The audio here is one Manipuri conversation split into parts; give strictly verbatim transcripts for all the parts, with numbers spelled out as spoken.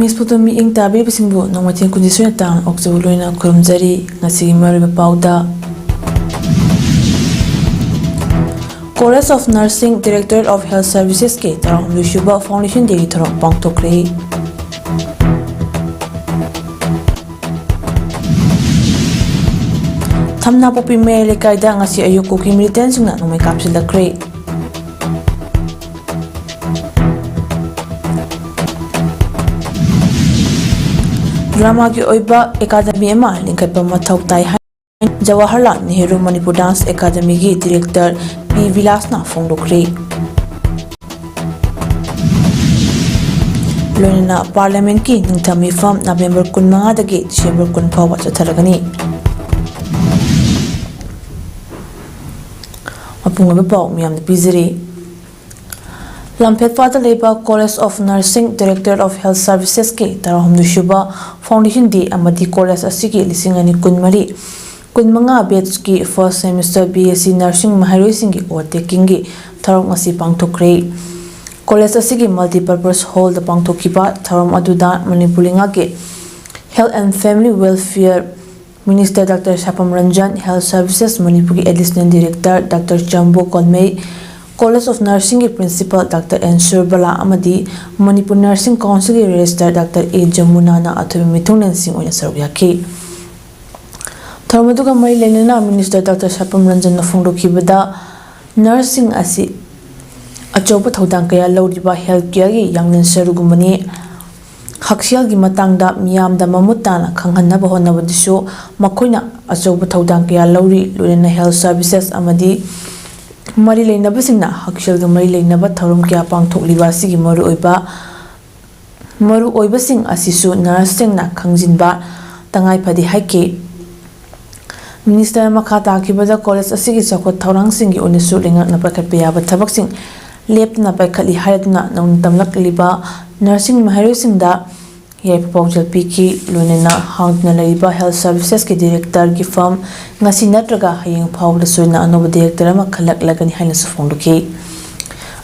ꯃꯤꯁꯄꯨꯔꯗ ꯃꯤꯠꯌꯦꯡ ꯇꯥꯕꯤꯕꯁꯤꯡꯕꯨ ꯅꯣꯡꯃꯥꯏꯊꯦꯝ ꯀꯨꯟꯅꯤꯊꯣꯏ ꯇꯥꯡ ꯑꯣꯛꯆꯧ ꯂꯣꯏꯅ ꯈꯨꯔꯨꯝꯖꯔꯤ꯫ ꯉꯁꯤꯒꯤ ꯃꯔꯨꯑꯣꯏꯕ ꯄꯥꯎꯗ, College of Nursing, Directorate of Health Servicesꯀꯤ ꯇꯔꯥꯍꯨꯝꯗꯣꯏ ꯁꯨꯕ Foundation Dayꯒꯤ ꯊꯧꯔꯝ ꯄꯥꯡꯊꯣꯛꯈ꯭ꯔꯦ꯫ ꯊꯝꯅꯥꯄꯣꯛꯄꯤ ꯃꯌꯥꯏ ꯂꯩꯀꯥꯏꯗ ꯉꯁꯤ ꯑꯌꯨꯛ ꯀꯨꯀꯤ militantꯁꯤꯡꯅ ꯅꯣꯡꯃꯩ ꯀꯥꯞꯁꯤꯜꯂꯛꯈ꯭ꯔꯦ꯫ Dramaꯒꯤ ꯑꯣꯏꯕ academy ꯑꯃ ꯂꯤꯡꯈꯠꯄ ꯃꯊꯧ ꯇꯥꯏ ꯍꯥꯏꯅ ꯖꯋꯥꯍꯔꯂꯥꯜ ꯅꯦꯍꯔꯨ ꯃꯅꯤꯄꯨꯔ Dance Academyꯒꯤ director ꯄꯤ ꯕꯤꯂꯥꯁꯅ ꯐꯣꯡꯗꯣꯛꯈ꯭ꯔꯦ꯫ ꯂꯣꯏꯅꯅ Parliamentꯀꯤ ꯅꯤꯡꯊꯝ ꯃꯤꯐꯝ November ꯀꯨꯟꯃꯉꯥꯗꯒꯤ December ꯀꯨꯟ ꯐꯥꯎꯕ ꯆꯠꯊꯔꯒꯅꯤ꯫ ꯃꯄꯨꯡ ꯑꯣꯏꯕ ꯄꯥꯎ ꯃꯤꯌꯥꯝꯗ ꯄꯤꯖꯔꯤ꯫ ꯂꯝꯐꯦꯜꯄꯥꯠꯇ ꯂꯩꯕ College of Nursing, Directorate of Health Servicesꯀꯤ ꯇꯔꯥꯍꯨꯝꯗꯣꯏ ꯁꯨꯕ Foundation Day ꯑꯃꯗꯤ college ꯑꯁꯤꯒꯤ ꯂꯤꯁꯤꯡ ꯑꯅꯤ ꯀꯨꯟꯃꯔꯤ ꯀꯨꯟꯃꯉꯥ batchꯀꯤ first semester B S C Nursing ꯃꯍꯩꯔꯣꯏꯁꯤꯡꯒꯤ oath takingꯒꯤ ꯊꯧꯔꯝ ꯉꯁꯤ ꯄꯥꯡꯊꯣꯛꯈ꯭ꯔꯦ꯫ College ꯑꯁꯤꯒꯤ multipurpose hallꯗ ꯄꯥꯡꯊꯣꯛꯈꯤꯕ ꯊꯧꯔꯝ ꯑꯗꯨꯗ ꯃꯅꯤꯄꯨꯔ ꯂꯩꯉꯥꯛꯀꯤ Health and Family Welfare Minister Doctor Sapam Ranjan, Health Services ꯃꯅꯤꯄꯨꯔꯒꯤ Additional Director Doctor Chambo Konmei, College of Nursingꯒꯤ Principal Doctor ꯑꯦꯟ ꯁꯨꯔꯕꯂꯥ ꯑꯃꯗꯤ ꯃꯅꯤꯄꯨꯔ Nursing Councilꯒꯤ Registrar Doctor ꯑꯦ ꯖꯃꯨꯅꯥꯅ ꯑꯊꯣꯏꯕ ꯃꯤꯊꯨꯡꯂꯦꯟꯁꯤꯡ ꯑꯣꯏꯅ ꯁꯔꯨꯛ ꯌꯥꯈꯤ꯫ ꯊꯧꯔꯝ ꯑꯗꯨꯒ ꯃꯔꯤ ꯂꯩꯅꯅ Minister Doctor ꯁꯥꯄꯝ ꯔꯟꯖꯟꯅ ꯐꯣꯡꯗꯣꯛꯈꯤꯕꯗ, nurseꯁꯤꯡ ꯑꯁꯤ ꯑꯆꯧꯕ ꯊꯧꯗꯥꯡ ꯀꯌꯥ ꯂꯧꯔꯤꯕ health careꯒꯤ ꯌꯥꯡꯂꯦꯟ ꯁꯔꯨꯒꯨꯝꯕꯅꯤ꯫ ꯍꯛꯁꯦꯜꯒꯤ ꯃꯇꯥꯡꯗ ꯃꯤꯌꯥꯝꯗ ꯃꯃꯨꯠ ꯇꯥꯅ ꯈꯪꯍꯟꯅꯕ ꯍꯣꯠꯅꯕꯗꯁꯨ ꯃꯈꯣꯏꯅ ꯑꯆꯧꯕ ꯊꯧꯗꯥꯡ ꯀꯌꯥ ꯂꯧꯔꯤ꯫ ꯂꯣꯏꯅꯅ health services ꯑꯃꯗꯤ ꯃꯔꯤ ꯂꯩꯅꯕꯁꯤꯡꯅ ꯍꯛꯁꯦꯜꯒ ꯃꯔꯤ ꯂꯩꯅꯕ ꯊꯧꯔꯝ ꯀꯌꯥ ꯄꯥꯡꯊꯣꯛꯂꯤꯕ ꯑꯁꯤꯒꯤ ꯃꯔꯨꯑꯣꯏꯕ, ꯃꯔꯨꯑꯣꯏꯕꯁꯤꯡ ꯑꯁꯤꯁꯨ nurseꯁꯤꯡꯅ ꯈꯪꯖꯤꯟꯕ ꯇꯉꯥꯏ ꯐꯗꯦ ꯍꯥꯏꯈꯤ꯫ Minister ꯃꯈꯥ ꯇꯥꯈꯤꯕꯗ college ꯑꯁꯤꯒꯤ ꯆꯥꯎꯈꯠ ꯊꯧꯔꯥꯡꯁꯤꯡꯒꯤ ꯑꯣꯏꯅꯁꯨ ꯂꯩꯉꯥꯛꯅ ꯄꯥꯏꯈꯠꯄ ꯌꯥꯕ ꯊꯕꯛꯁꯤꯡ ꯂꯦꯞꯇꯅ ꯄꯥꯏꯈꯠꯂꯤ ꯍꯥꯏꯗꯨꯅ ꯅꯧꯅ ꯇꯝꯂꯛꯂꯤꯕ nurseꯁꯤꯡ ꯃꯍꯩꯔꯣꯏꯁꯤꯡꯗ ꯌꯥꯏꯐ ꯄꯥꯎꯖꯦꯜ ꯄꯤꯈꯤ꯫ ꯂꯣꯏꯅꯅ ꯍꯥꯡꯗꯨꯅ ꯂꯩꯔꯤꯕ health servicesꯀꯤ directorꯒꯤ firm ꯉꯁꯤ ꯅꯠꯇ꯭ꯔꯒ ꯍꯌꯦꯡ ꯐꯥꯎꯕꯗ ꯁꯣꯏꯗꯅ ꯑꯅꯧꯕ director ꯑꯃ ꯈꯜꯂꯛꯂꯒꯅꯤ ꯍꯥꯏꯅꯁꯨ ꯐꯣꯡꯗꯣꯛꯈꯤ꯫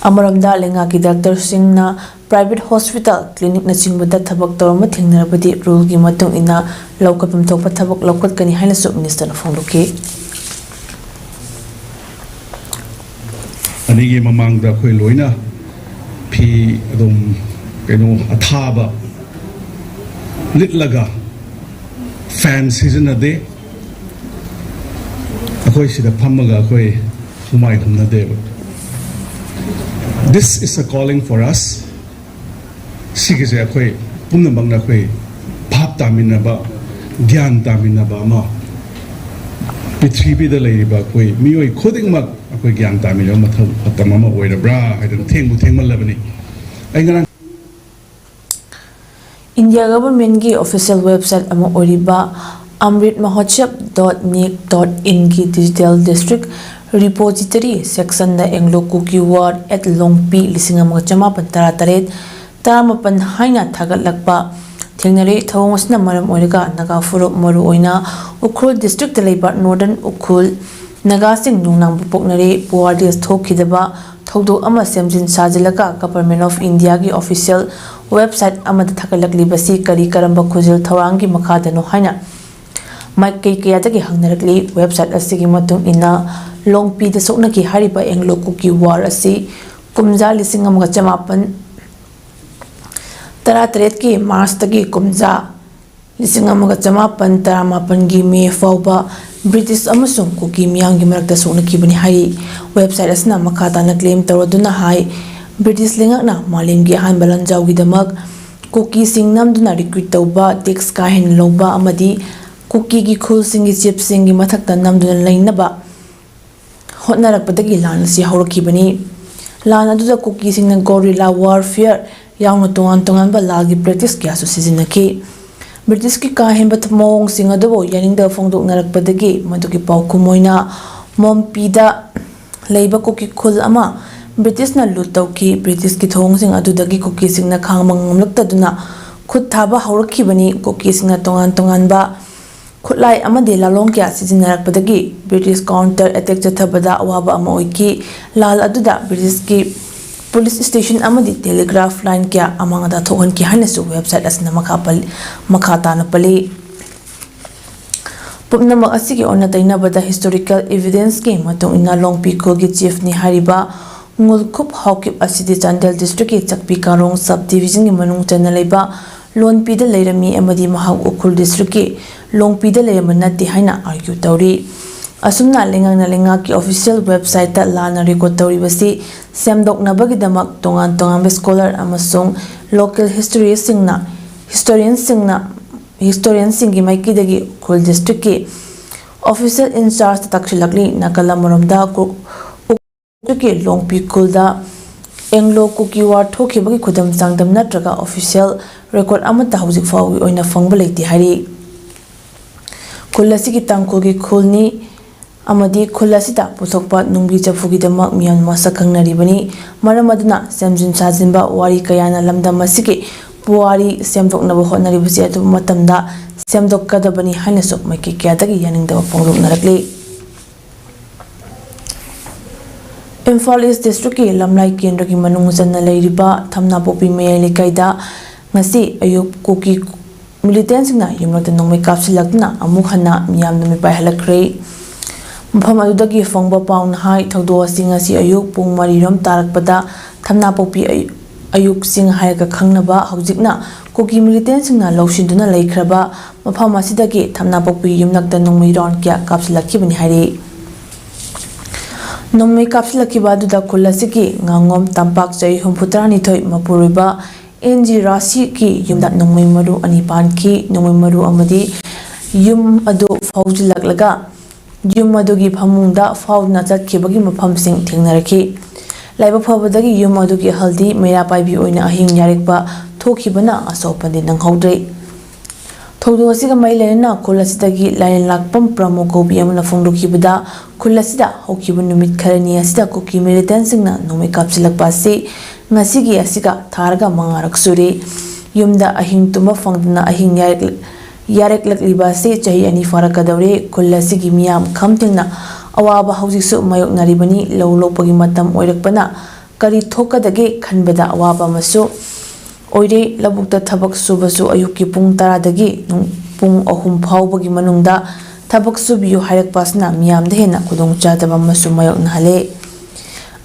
ꯑꯃꯔꯣꯝꯗ ꯂꯩꯉꯥꯛꯀꯤ directorꯁꯤꯡꯅ private hospital, clinicꯅꯆꯤꯡꯕꯗ ꯊꯕꯛ ꯇꯧꯔꯝꯕ ꯊꯦꯡꯅꯔꯕꯗꯤ ruleꯒꯤ ꯃꯇꯨꯡ ꯏꯟꯅ ꯂꯧꯈꯠꯐꯝ ꯊꯣꯛꯄ ꯊꯕꯛ ꯂꯧꯈꯠꯀꯅꯤ ꯍꯥꯏꯅꯁꯨ ministerꯅ ꯐꯣꯡꯗꯣꯛꯈꯤ꯫ ꯑꯅꯤꯒꯤ ꯃꯃꯥꯡꯗ ꯑꯩꯈꯣꯏ ꯂꯣꯏꯅ ꯐꯤ ꯑꯗꯨꯝ ꯀꯩꯅꯣ ꯑꯊꯥꯕ ꯂꯤꯠꯂꯒ fan ꯁꯤꯖꯤꯟꯅꯗꯦ꯫ ꯑꯩꯈꯣꯏ ꯁꯤꯗ ꯐꯝꯃꯒ ꯑꯩꯈꯣꯏ ꯍꯨꯃꯥꯏ ꯍꯨꯝꯅꯗꯦꯕ꯫ This is a calling for us. ꯁꯤꯒꯤꯁꯦ ꯑꯩꯈꯣꯏ ꯄꯨꯝꯅꯃꯛꯅ ꯑꯩꯈꯣꯏ ꯚꯥꯞ ꯇꯥꯃꯤꯟꯅꯕ, ꯒ꯭ꯌꯥꯟ ꯇꯥꯃꯤꯟꯅꯕ ꯑꯃ, ꯄ꯭ꯔꯤꯊꯤꯕꯤꯗ ꯂꯩꯔꯤꯕ ꯑꯩꯈꯣꯏ ꯃꯤꯑꯣꯏ ꯈꯨꯗꯤꯡꯃꯛ ꯑꯩꯈꯣꯏ ꯒ꯭ꯌꯥꯟ ꯇꯥꯃꯤꯟꯅꯕ ꯃꯊꯧ ꯃꯇꯝ ꯑꯃ ꯑꯣꯏꯔꯕ꯭ꯔꯥ ꯍꯥꯏꯗꯅ ꯊꯦꯡꯕꯨ ꯊꯦꯡꯃꯜꯂꯕꯅꯤ꯫ ꯑꯩ ꯉꯔꯥꯡ India governmentꯀꯤ official website ꯑꯃ ꯑꯣꯏꯔꯤꯕ amrit mahotsav dot nik dot inꯒꯤ digital district repository sectionꯗ Anglo Kuki War at Longpi ꯂꯤꯁꯤꯡ ꯑꯃꯒ ꯆꯃꯥꯄꯟ ꯇꯔꯥꯇꯔꯦꯠ ꯇꯔꯥꯃꯥꯄꯟ ꯍꯥꯏꯅ ꯊꯥꯒꯠꯂꯛꯄ ꯊꯦꯡꯅꯔꯦ꯫ ꯊꯧꯑꯣꯡ ꯑꯁꯤꯅ ꯃꯔꯝ ꯑꯣꯏꯔꯒ ꯅꯥꯒꯥ ꯐꯨꯔꯨꯞ, ꯃꯔꯨꯑꯣꯏꯅ ꯎꯈ꯭ꯔꯨꯜ districtꯇ ꯂꯩꯕ Northern ꯎꯈ꯭ꯔꯨꯜ ꯅꯥꯒꯥꯁꯤꯡ ꯅꯨꯡꯅꯥꯡꯕ ꯄꯣꯛꯅꯔꯦ꯫ Puadis ꯊꯣꯛꯈꯤꯗꯕ ꯊꯧꯗꯣꯛ ꯑꯃ ꯁꯦꯝꯖꯤꯟ ꯁꯥꯖꯤꯜꯂꯒ Government of Indiaꯒꯤ official website ꯑꯃꯗ ꯊꯥꯒꯠꯂꯛꯂꯤꯕꯁꯤ ꯀꯔꯤ ꯀꯔꯝꯕ ꯈꯨꯖꯤꯜ ꯊꯧꯔꯥꯡꯒꯤ ꯃꯈꯥꯗꯅꯣ ꯍꯥꯏꯅ ꯃꯥꯏꯀꯩ ꯀꯌꯥꯗꯒꯤ ꯍꯪꯅꯔꯛꯂꯤ꯫ Website ꯑꯁꯤꯒꯤ ꯃꯇꯨꯡ ꯏꯟꯅ, ꯂꯣꯡꯄꯤꯗ ꯁꯣꯛꯅꯈꯤ ꯍꯥꯏꯔꯤꯕ Anglo Kuki War ꯑꯁꯤ ꯀꯨꯝꯖꯥ ꯂꯤꯁꯤꯡ ꯑꯃꯒ ꯆꯃꯥꯄꯟ ꯇꯔꯥꯇꯔꯦꯠꯀꯤ Marchꯇꯒꯤ ꯀꯨꯝꯖꯥ ꯂꯤꯁꯤꯡ ꯑꯃꯒ ꯆꯃꯥꯄꯟ ꯇꯔꯥꯃꯥꯄꯟꯒꯤ May ꯐꯥꯎꯕ British ꯑꯃꯁꯨꯡ ꯀꯨꯀꯤ ꯃꯤꯌꯥꯝꯒꯤ ꯃꯔꯛꯇ ꯁꯣꯛꯅꯈꯤꯕꯅꯤ ꯍꯥꯏꯔꯤ꯫ Website ꯑꯁꯤꯅ ꯃꯈꯥ ꯇꯥꯅ claim ꯇꯧꯔꯗꯨꯅ ꯍꯥꯏ, British ꯂꯩꯉꯥꯛꯅ ꯃꯥꯂꯦꯝꯒꯤ ꯑꯍꯥꯟꯕ ꯂꯥꯟꯖꯥꯎꯒꯤꯗꯃꯛ ꯀꯨꯀꯤꯁꯤꯡ ꯅꯝꯗꯨꯅ recruit ꯇꯧꯕ, tax ꯀꯥ ꯍꯦꯟꯅ ꯂꯧꯕ ꯑꯃꯗꯤ ꯀꯨꯀꯤꯒꯤ ꯈꯨꯜꯁꯤꯡꯒꯤ chiefꯁꯤꯡꯒꯤ ꯃꯊꯛꯇ ꯅꯝꯗꯨꯅ ꯂꯩꯅꯕ ꯍꯣꯠꯅꯔꯛꯄꯗꯒꯤ ꯂꯥꯟ ꯑꯁꯤ ꯍꯧꯔꯛꯈꯤꯕꯅꯤ꯫ ꯂꯥꯟ ꯑꯗꯨꯗ ꯀꯨꯀꯤꯁꯤꯡꯅ guerrilla warfare ꯌꯥꯎꯅ ꯇꯣꯉꯥꯟ ꯇꯣꯉꯥꯟꯕ ꯂꯥꯜꯒꯤ practice ꯀꯌꯥꯁꯨ ꯁꯤꯖꯤꯟꯅꯈꯤ꯫ Britishꯀꯤ ꯀꯥ ꯍꯦꯟꯕ ꯃꯑꯣꯡꯁꯤꯡ ꯑꯗꯨꯕꯨ ꯌꯥꯅꯤꯡꯗꯕ ꯐꯣꯡꯗꯣꯛꯅꯔꯛꯄꯗꯒꯤ ꯃꯗꯨꯒꯤ ꯄꯥꯎꯈꯨꯝ ꯑꯣꯏꯅ ꯃꯣꯝꯄꯤꯗ ꯂꯩꯕ ꯀꯨꯀꯤ ꯈꯨꯜ ꯑꯃ Britishꯅ loot ꯇꯧꯈꯤ꯫ Britishꯀꯤ ꯊꯧꯑꯣꯡꯁꯤꯡ ꯑꯗꯨꯗꯒꯤ ꯀꯨꯀꯤꯁꯤꯡꯅ ꯈꯥꯡꯕ ꯉꯝꯂꯛꯇꯗꯨꯅ ꯈꯨꯠ ꯊꯥꯕ ꯍꯧꯔꯛꯈꯤꯕꯅꯤ꯫ ꯀꯨꯀꯤꯁꯤꯡꯅ ꯇꯣꯉꯥꯟ ꯇꯣꯉꯥꯟꯕ ꯈꯨꯠꯂꯥꯏ ꯑꯃꯗꯤ ꯂꯥꯂꯣꯡ ꯀꯌꯥ ꯁꯤꯖꯤꯟꯅꯔꯛꯄꯗꯒꯤ British counter attack ꯆꯠꯊꯕꯗ ꯑꯋꯥꯕ ꯑꯃ ꯑꯣꯏꯈꯤ꯫ ꯂꯥꯜ ꯑꯗꯨꯗ Britishꯀꯤ ꯄꯨꯂꯤꯁ ꯁ꯭ꯇꯦꯁꯟ ꯑꯃꯗꯤ ꯇꯦꯂꯤꯒ꯭ꯔꯥꯐ ꯂꯥꯏꯟ ꯀꯌꯥ ꯑꯃꯥꯡ ꯑꯇꯥ ꯊꯣꯛꯍꯟꯈꯤ ꯍꯥꯏꯅꯁꯨ ꯋꯦꯕꯁꯥꯏꯠ ꯑꯁꯤꯅ ꯃꯈꯥ ꯄꯜ-, ꯃꯈꯥ ꯇꯥꯅ ꯄꯜꯂꯤ꯫ ꯄꯨꯝꯅꯃꯛ ꯑꯁꯤꯒꯤ ꯑꯣꯟꯅ ꯇꯩꯅꯕꯗ ꯍꯤꯁꯇꯣꯔꯤꯀꯦꯜ ꯏꯚꯤꯗꯦꯟꯁꯀꯤ ꯃꯇꯨꯡ ꯏꯟꯅ ꯂꯣꯡꯄꯤ ꯈꯨꯜꯒꯤ ꯆꯤꯐꯅꯤ ꯍꯥꯏꯔꯤꯕ ꯉꯨꯜꯈꯨꯞ ꯍꯥꯎꯀꯤꯞ ꯑꯁꯤꯗꯤ ꯆꯥꯟꯗꯦꯜ ꯗꯤꯁꯇ꯭ꯔꯤꯛꯀꯤ ꯆꯛꯄꯤ ꯀꯥꯔꯣꯡ ꯁꯕ ꯗꯤꯕꯤꯖꯟꯒꯤ ꯃꯅꯨꯡ ꯆꯟꯅ ꯂꯩꯕ ꯂꯣꯟꯄꯤꯗ ꯂꯩꯔꯝꯃꯤ ꯑꯃꯗꯤ ꯃꯍꯥꯛ ꯎꯈ꯭ꯔꯨꯜ ꯗꯤꯁꯇ꯭ꯔꯤꯛꯀꯤ ꯂꯣꯡꯄꯤꯗ ꯂꯩꯔꯝꯕ ꯅꯠꯇꯦ ꯍꯥꯏꯅ ꯑꯥꯔꯒ꯭ꯌꯨ ꯇꯧꯔꯤ꯫ ꯑꯁꯨꯝꯅ ꯂꯩꯉꯥꯛꯅ ꯂꯩꯉꯥꯛꯀꯤ ꯑꯣꯐꯤꯁꯤꯌꯦꯜ ꯋꯦꯕꯁꯥꯏꯠꯇ ꯂꯥꯟꯅ ꯔꯦꯀꯣꯔꯗ ꯇꯧꯔꯤꯕꯁꯤ ꯁꯦꯝꯗꯣꯛꯅꯕꯒꯤꯗꯃꯛ ꯇꯣꯉꯥꯟ ꯇꯣꯉꯥꯟꯕ ꯁ꯭ꯀꯣꯂꯔ ꯑꯃꯁꯨꯡ ꯂꯣꯀꯦꯜ ꯍꯤꯁꯇꯣꯔꯤꯁꯤꯡꯅ, ꯍꯤꯁꯇꯣꯔꯤꯌꯟꯁꯤꯡꯅ, ꯍꯤꯁꯇꯣꯔꯤꯌꯟꯁꯤꯡꯒꯤ ꯃꯥꯏꯀꯩꯗꯒꯤ ꯎꯈ꯭ꯔꯨꯜ ꯗꯤꯁꯇ꯭ꯔꯤꯛꯀꯤ ꯑꯣꯐꯤꯁꯤꯌꯦꯜ ꯏꯟꯆꯥꯔꯖꯇ ꯇꯥꯛꯁꯤꯜꯂꯛꯂꯤ꯫ ꯅꯥꯀꯜ ꯑꯃꯔꯣꯝꯗ ꯀꯨ-, ꯎꯈ꯭ꯔꯨꯜꯒꯤ ꯂꯣꯡꯄꯤ ꯈꯨꯜꯗ ꯑꯦꯡꯂꯣ ꯀꯨꯀꯤ ꯋꯥꯔ ꯊꯣꯛꯈꯤꯕꯒꯤ ꯈꯨꯗꯝ ꯆꯥꯡꯗꯝ ꯅꯠꯇ꯭ꯔꯒ ꯑꯣꯐꯤꯁꯤꯌꯦꯜ ꯔꯦꯀꯣꯔꯗ ꯑꯃꯠꯇ ꯍꯧꯖꯤꯛ ꯐꯥꯎꯕꯒꯤ ꯑꯣꯏꯅ ꯐꯪꯕ ꯂꯩꯇꯦ ꯍꯥꯏꯔꯤ꯫ ꯈꯨꯜ ꯑꯁꯤꯒꯤ ꯇꯥꯡꯈꯨꯜꯒꯤ ꯈꯨꯜꯅꯤ ꯑꯃꯗꯤ ꯈꯨꯜ ꯑꯁꯤꯗ ꯄꯨꯊꯣꯛꯄ ꯅꯨꯡꯕꯤ ꯆꯐꯨꯒꯤꯗꯃꯛ ꯃꯤꯌꯥꯝꯅ ꯃꯁꯛ ꯈꯪꯅꯔꯤꯕꯅꯤ꯫ ꯃꯔꯝ ꯑꯗꯨꯅ ꯁꯦꯝꯖꯤꯟ ꯁꯥꯖꯤꯟꯕ ꯋꯥꯔꯤ ꯀꯌꯥꯅ ꯂꯝꯗꯝ ꯑꯁꯤꯒꯤ ꯄꯨꯋꯥꯔꯤ ꯁꯦꯝꯗꯣꯛꯅꯕ ꯍꯣꯠꯅꯔꯤꯕꯁꯤ ꯑꯊꯨꯕ ꯃꯇꯝꯗ ꯁꯦꯝꯗꯣꯛꯀꯗꯕꯅꯤ ꯍꯥꯏꯅꯁꯨ ꯃꯥꯏꯀꯩ ꯀꯌꯥꯗꯒꯤ ꯌꯥꯅꯤꯡꯗꯕ ꯐꯣꯡꯗꯣꯛꯅꯔꯛꯂꯤ꯫ ꯏꯝꯐꯥꯜ ꯏꯁ ꯗꯤꯁꯇ꯭ꯔꯤꯛꯀꯤ ꯂꯝꯂꯥꯏ ꯀꯦꯟꯗ꯭ꯔꯒꯤ ꯃꯅꯨꯡ ꯆꯟꯅ ꯂꯩꯔꯤꯕ ꯊꯝꯅꯥꯄꯣꯛꯄꯤ ꯃꯌꯥꯏ ꯂꯩꯀꯥꯏꯗ ꯉꯁꯤ ꯑꯌꯨꯛ ꯀꯨꯀꯤ ꯃꯤꯂꯤꯇꯦꯟꯁꯤꯡꯅ ꯌꯨꯝꯂꯛꯇ ꯅꯣꯡꯃꯩ ꯀꯥꯞꯁꯤꯜꯂꯛꯇꯨꯅ ꯑꯃꯨꯛ ꯍꯟꯅ ꯃꯤꯌꯥꯝꯗ ꯃꯤꯄꯥꯏꯍꯜꯂꯛꯈ꯭ꯔꯦ꯫ ꯃꯐꯝ ꯑꯗꯨꯗꯒꯤ ꯐꯪꯕ ꯄꯥꯎꯅ ꯍꯥꯏ, ꯊꯧꯗꯣꯛ ꯑꯁꯤ ꯉꯁꯤ ꯑꯌꯨꯛ ꯄꯨꯡ ꯃꯔꯤꯔꯣꯝ ꯇꯥꯔꯛꯄꯗ ꯊꯝꯅꯥꯄꯣꯛꯄꯤ ꯑꯌꯨꯛ, ꯑꯌꯨꯛ ꯆꯤꯡ ꯍꯥꯏꯔꯒ ꯈꯪꯅꯕ ꯍꯧꯖꯤꯛꯅ ꯀꯨꯀꯤ ꯃꯤꯂꯤꯇꯦꯟꯁꯤꯡꯅ ꯂꯧꯁꯤꯟꯗꯨꯅ ꯂꯩꯈ꯭ꯔꯕ ꯃꯐꯝ ꯑꯁꯤꯗꯒꯤ ꯊꯝꯅꯥꯄꯣꯛꯄꯤ ꯌꯨꯝꯂꯛꯇ ꯅꯣꯡꯃꯩ ꯔꯥꯎꯟ ꯀꯌꯥ ꯀꯥꯞꯁꯤꯜꯂꯛꯈꯤꯕꯅꯤ ꯍꯥꯏꯔꯤ꯫ ꯅꯣꯡꯃꯩ ꯀꯥꯞꯁꯤꯜꯂꯛꯈꯤꯕ ꯑꯗꯨꯗ ꯈꯨꯜ ꯑꯁꯤꯒꯤ ꯉꯥꯉꯣꯝ ꯇꯝꯄꯥꯛ ꯆꯍꯤ ꯍꯨꯝꯐꯨꯇꯔꯥꯅꯤꯊꯣꯏ ꯃꯄꯨꯔꯣꯏꯕ ꯑꯦꯟ ꯖꯤ ꯔꯥꯁꯤꯒꯤ ꯌꯨꯝꯗ ꯅꯣꯡꯃꯩ ꯃꯔꯨ ꯑꯅꯤ ꯄꯥꯟꯈꯤ꯫ ꯅꯣꯡꯃꯩ ꯃꯔꯨ ꯑꯃꯗꯤ ꯌꯨꯝ ꯑꯗꯨ ꯐꯥꯎꯖꯤꯜꯂꯛꯂꯒ ꯌꯨꯝ ꯑꯗꯨꯒꯤ ꯐꯃꯨꯡꯗ ꯐꯥꯎꯗꯨꯅ ꯆꯠꯈꯤꯕꯒꯤ ꯃꯐꯝꯁꯤꯡ ꯊꯦꯡꯅꯔꯛꯈꯤ꯫ ꯂꯥꯏꯕꯛ ꯐꯕꯗꯒꯤ ꯌꯨꯝ ꯑꯗꯨꯒꯤ ꯑꯍꯜꯗꯤ ꯃꯩꯔꯥ ꯄꯥꯏꯕꯤ ꯑꯣꯏꯅ ꯑꯍꯤꯡ ꯌꯥꯔꯦꯛꯄ ꯊꯣꯛꯈꯤꯕꯅ ꯑꯁꯣꯛ ꯑꯄꯟꯗꯤ ꯅꯪꯍꯧꯗ꯭ꯔꯦ꯫ ꯊꯧꯗꯣꯛ ꯑꯁꯤꯒ ꯃꯔꯤ ꯂꯩꯅꯅ ꯈꯨꯜ ꯑꯁꯤꯗꯒꯤ ꯂꯥꯏꯔꯦꯟꯂꯥꯛꯄꯝ ꯄ꯭ꯔꯃꯣ ꯀꯧꯕꯤ ꯑꯃꯅ ꯐꯣꯡꯗꯣꯛꯈꯤꯕꯗ, ꯈꯨꯜ ꯑꯁꯤꯗ ꯍꯧꯈꯤꯕ ꯅꯨꯃꯤꯠ ꯈꯔꯅꯤ ꯑꯁꯤꯗ ꯀꯨꯀꯤ ꯃꯤꯂꯤꯇꯦꯟꯁꯤꯡꯅ ꯅꯣꯡꯃꯩ ꯀꯥꯞꯁꯤꯜꯂꯛꯄ ꯑꯁꯤ ꯉꯁꯤꯒꯤ ꯑꯁꯤꯒ ꯊꯥꯔꯒ ꯃꯉꯥꯔꯛ ꯁꯨꯔꯦ꯫ ꯌꯨꯝꯗ ꯑꯍꯤꯡ ꯇꯨꯝꯕ ꯐꯪꯗꯅ ꯑꯍꯤꯡ ꯌꯥꯔꯦꯛ-, ꯌꯥꯔꯦꯛꯂꯛꯂꯤꯕ ꯑꯁꯤ ꯆꯍꯤ ꯑꯅꯤ ꯐꯥꯔꯛꯀꯗꯧꯔꯦ꯫ ꯈꯨꯜ ꯑꯁꯤꯒꯤ ꯃꯤꯌꯥꯝ ꯈꯝ ꯊꯦꯡꯅ ꯑꯋꯥꯕ ꯍꯧꯖꯤꯛꯁꯨ ꯃꯥꯌꯣꯛꯅꯔꯤꯕꯅꯤ꯫ ꯂꯧ ꯂꯣꯛꯄꯒꯤ ꯃꯇꯝ ꯑꯣꯏꯔꯛꯄꯅ ꯀꯔꯤ ꯊꯣꯛꯀꯗꯒꯦ ꯈꯟꯕꯗ ꯑꯋꯥꯕ ꯑꯃꯁꯨ ꯑꯣꯏꯔꯦ꯫ ꯂꯧꯕꯨꯛꯇ ꯊꯕꯛ ꯁꯨꯕꯁꯨ ꯑꯌꯨꯛꯀꯤ ꯄꯨꯡ ꯇꯔꯥꯗꯒꯤ ꯅꯨꯡ-, ꯄꯨꯡ ꯑꯍꯨꯝ ꯐꯥꯎꯕꯒꯤ ꯃꯅꯨꯡꯗ ꯊꯕꯛ ꯁꯨꯕꯤꯌꯨ ꯍꯥꯏꯔꯛꯄ ꯑꯁꯤꯅ ꯃꯤꯌꯥꯝꯗ ꯍꯦꯟꯅ ꯈꯨꯗꯣꯡꯆꯥꯗꯕ ꯑꯃꯁꯨ ꯃꯥꯌꯣꯛꯅꯍꯜꯂꯦ꯫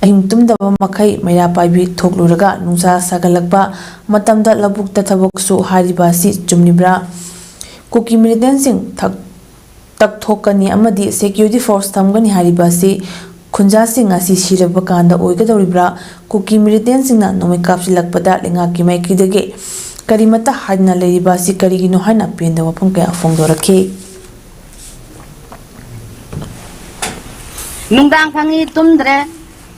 ꯑꯍꯤꯡ ꯇꯨꯝꯗꯕ ꯃꯈꯩ ꯃꯩꯔꯥ ꯄꯥꯏꯕꯤ ꯊꯣꯛꯂꯨꯔꯒ ꯅꯨꯡꯁꯥ ꯁꯥꯒꯠꯂꯛꯄ ꯃꯇꯝꯗ ꯂꯧꯕꯨꯛꯇ ꯊꯕꯛ ꯁꯨ ꯍꯥꯏꯔꯤꯕ ꯑꯁꯤ ꯆꯨꯝꯂꯤꯕ꯭ꯔꯥ? ꯀꯨꯀꯤ ꯃꯤꯂꯤꯇꯦꯟꯁꯤꯡ ꯊꯛ-, ꯇꯛꯊꯣꯛꯀꯅꯤ ꯑꯃꯗꯤ ꯁꯦꯀ꯭ꯌꯨꯔꯤꯇꯤ ꯐꯣꯔꯁ ꯊꯝꯒꯅꯤ ꯍꯥꯏꯔꯤꯕ ꯑꯁꯤ ꯈꯨꯟꯖꯥꯁꯤꯡ ꯑꯁꯤ ꯁꯤꯔꯕ ꯀꯥꯟꯗ ꯑꯣꯏꯒꯗꯧꯔꯤꯕ꯭ꯔꯥ? ꯀꯨꯀꯤ ꯃꯤꯂꯤꯇꯦꯟꯁꯤꯡꯅ ꯅꯣꯡꯃꯩ ꯀꯥꯞꯁꯤꯜꯂꯛꯄꯗ ꯂꯩꯉꯥꯛꯀꯤ ꯃꯥꯏꯀꯩꯗꯒꯤ ꯀꯔꯤꯃꯇ ꯍꯥꯏꯗꯅ ꯂꯩꯔꯤꯕ ꯑꯁꯤ ꯀꯔꯤꯒꯤꯅꯣ ꯍꯥꯏꯅ ꯄꯦꯟꯗꯕ ꯋꯥꯐꯝ ꯀꯌꯥ ꯐꯣꯡꯗꯣꯔꯛꯈꯤ꯫ ꯅꯨꯡꯗꯥꯡ ꯐꯪꯉꯤ ꯇꯨꯝꯗ꯭ꯔꯦ,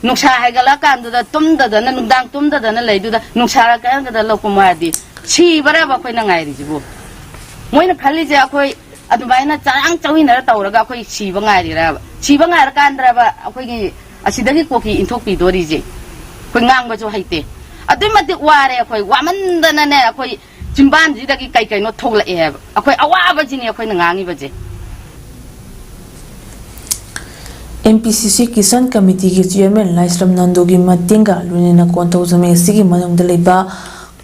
ꯅꯨꯡꯁꯥ ꯍꯥꯏꯒꯠꯂꯛꯀꯥꯟꯗꯨꯗ ꯇꯨꯝꯗꯗꯅ, ꯅꯨꯡꯗꯥꯡ ꯇꯨꯝꯗꯗꯅ ꯂꯩꯗꯨꯗ ꯅꯨꯡꯁꯥ ꯀꯔꯝꯕꯗ ꯂꯧ ꯀꯨꯝꯃꯣ ꯍꯥꯏꯔꯗꯤ ꯁꯤꯕꯔꯕ ꯑꯩꯈꯣꯏꯅ ꯉꯥꯏꯔꯤꯁꯤꯕꯨ? ꯃꯣꯏꯅ ꯈꯜꯂꯤꯁꯦ ꯑꯩꯈꯣꯏ ꯑꯗꯨꯃꯥꯏꯅ ꯆꯔꯥꯡ ꯆꯧꯃꯤꯟꯅꯔ ꯇꯧꯔꯒ ꯑꯩꯈꯣꯏ ꯁꯤꯕ ꯉꯥꯏꯔꯤꯔꯕ? ꯁꯤꯕ ꯉꯥꯏꯔꯀꯥꯟꯗ꯭ꯔꯕ ꯑꯩꯈꯣꯏꯒꯤ ꯑꯁꯤꯗꯒꯤ ꯀꯣꯐꯤ ꯏꯟꯊꯣꯛꯄꯤꯗꯣꯔꯤꯁꯦ? ꯑꯩꯈꯣꯏ ꯉꯥꯡꯕꯁꯨ ꯍꯩꯇꯦ꯫ ꯑꯗꯨꯛꯀꯤ ꯃꯇꯤꯛ ꯋꯥꯔꯦ ꯑꯩꯈꯣꯏ, ꯋꯥꯃꯟꯗꯅꯅꯦ ꯑꯩꯈꯣꯏ ꯆꯤꯝꯕꯥꯟꯁꯤꯗꯒꯤ ꯀꯩ ꯀꯩꯅꯣ ꯊꯣꯛꯂꯛꯑꯦ ꯍꯥꯏꯕ꯫ ꯑꯩꯈꯣꯏ ꯑꯋꯥꯕꯁꯤꯅꯤ ꯑꯩꯈꯣꯏꯅ ꯉꯥꯡꯉꯤꯕꯁꯦ꯫ ꯑꯦꯝ ꯄꯤ ꯁꯤ ꯁꯤ ꯀꯤꯁꯥꯟ ꯀꯃꯤꯇꯤꯒꯤ ꯆꯤꯌꯔꯃꯦꯟ ꯂꯥꯏꯁ꯭ꯔꯝ ꯅꯟꯗꯨꯒꯤ ꯃꯇꯦꯡꯒ ꯂꯣꯏꯅꯅ ꯀꯣꯟꯊꯧꯖꯝ ꯑꯦ ꯁꯤꯒꯤ ꯃꯅꯨꯡꯗ ꯂꯩꯕ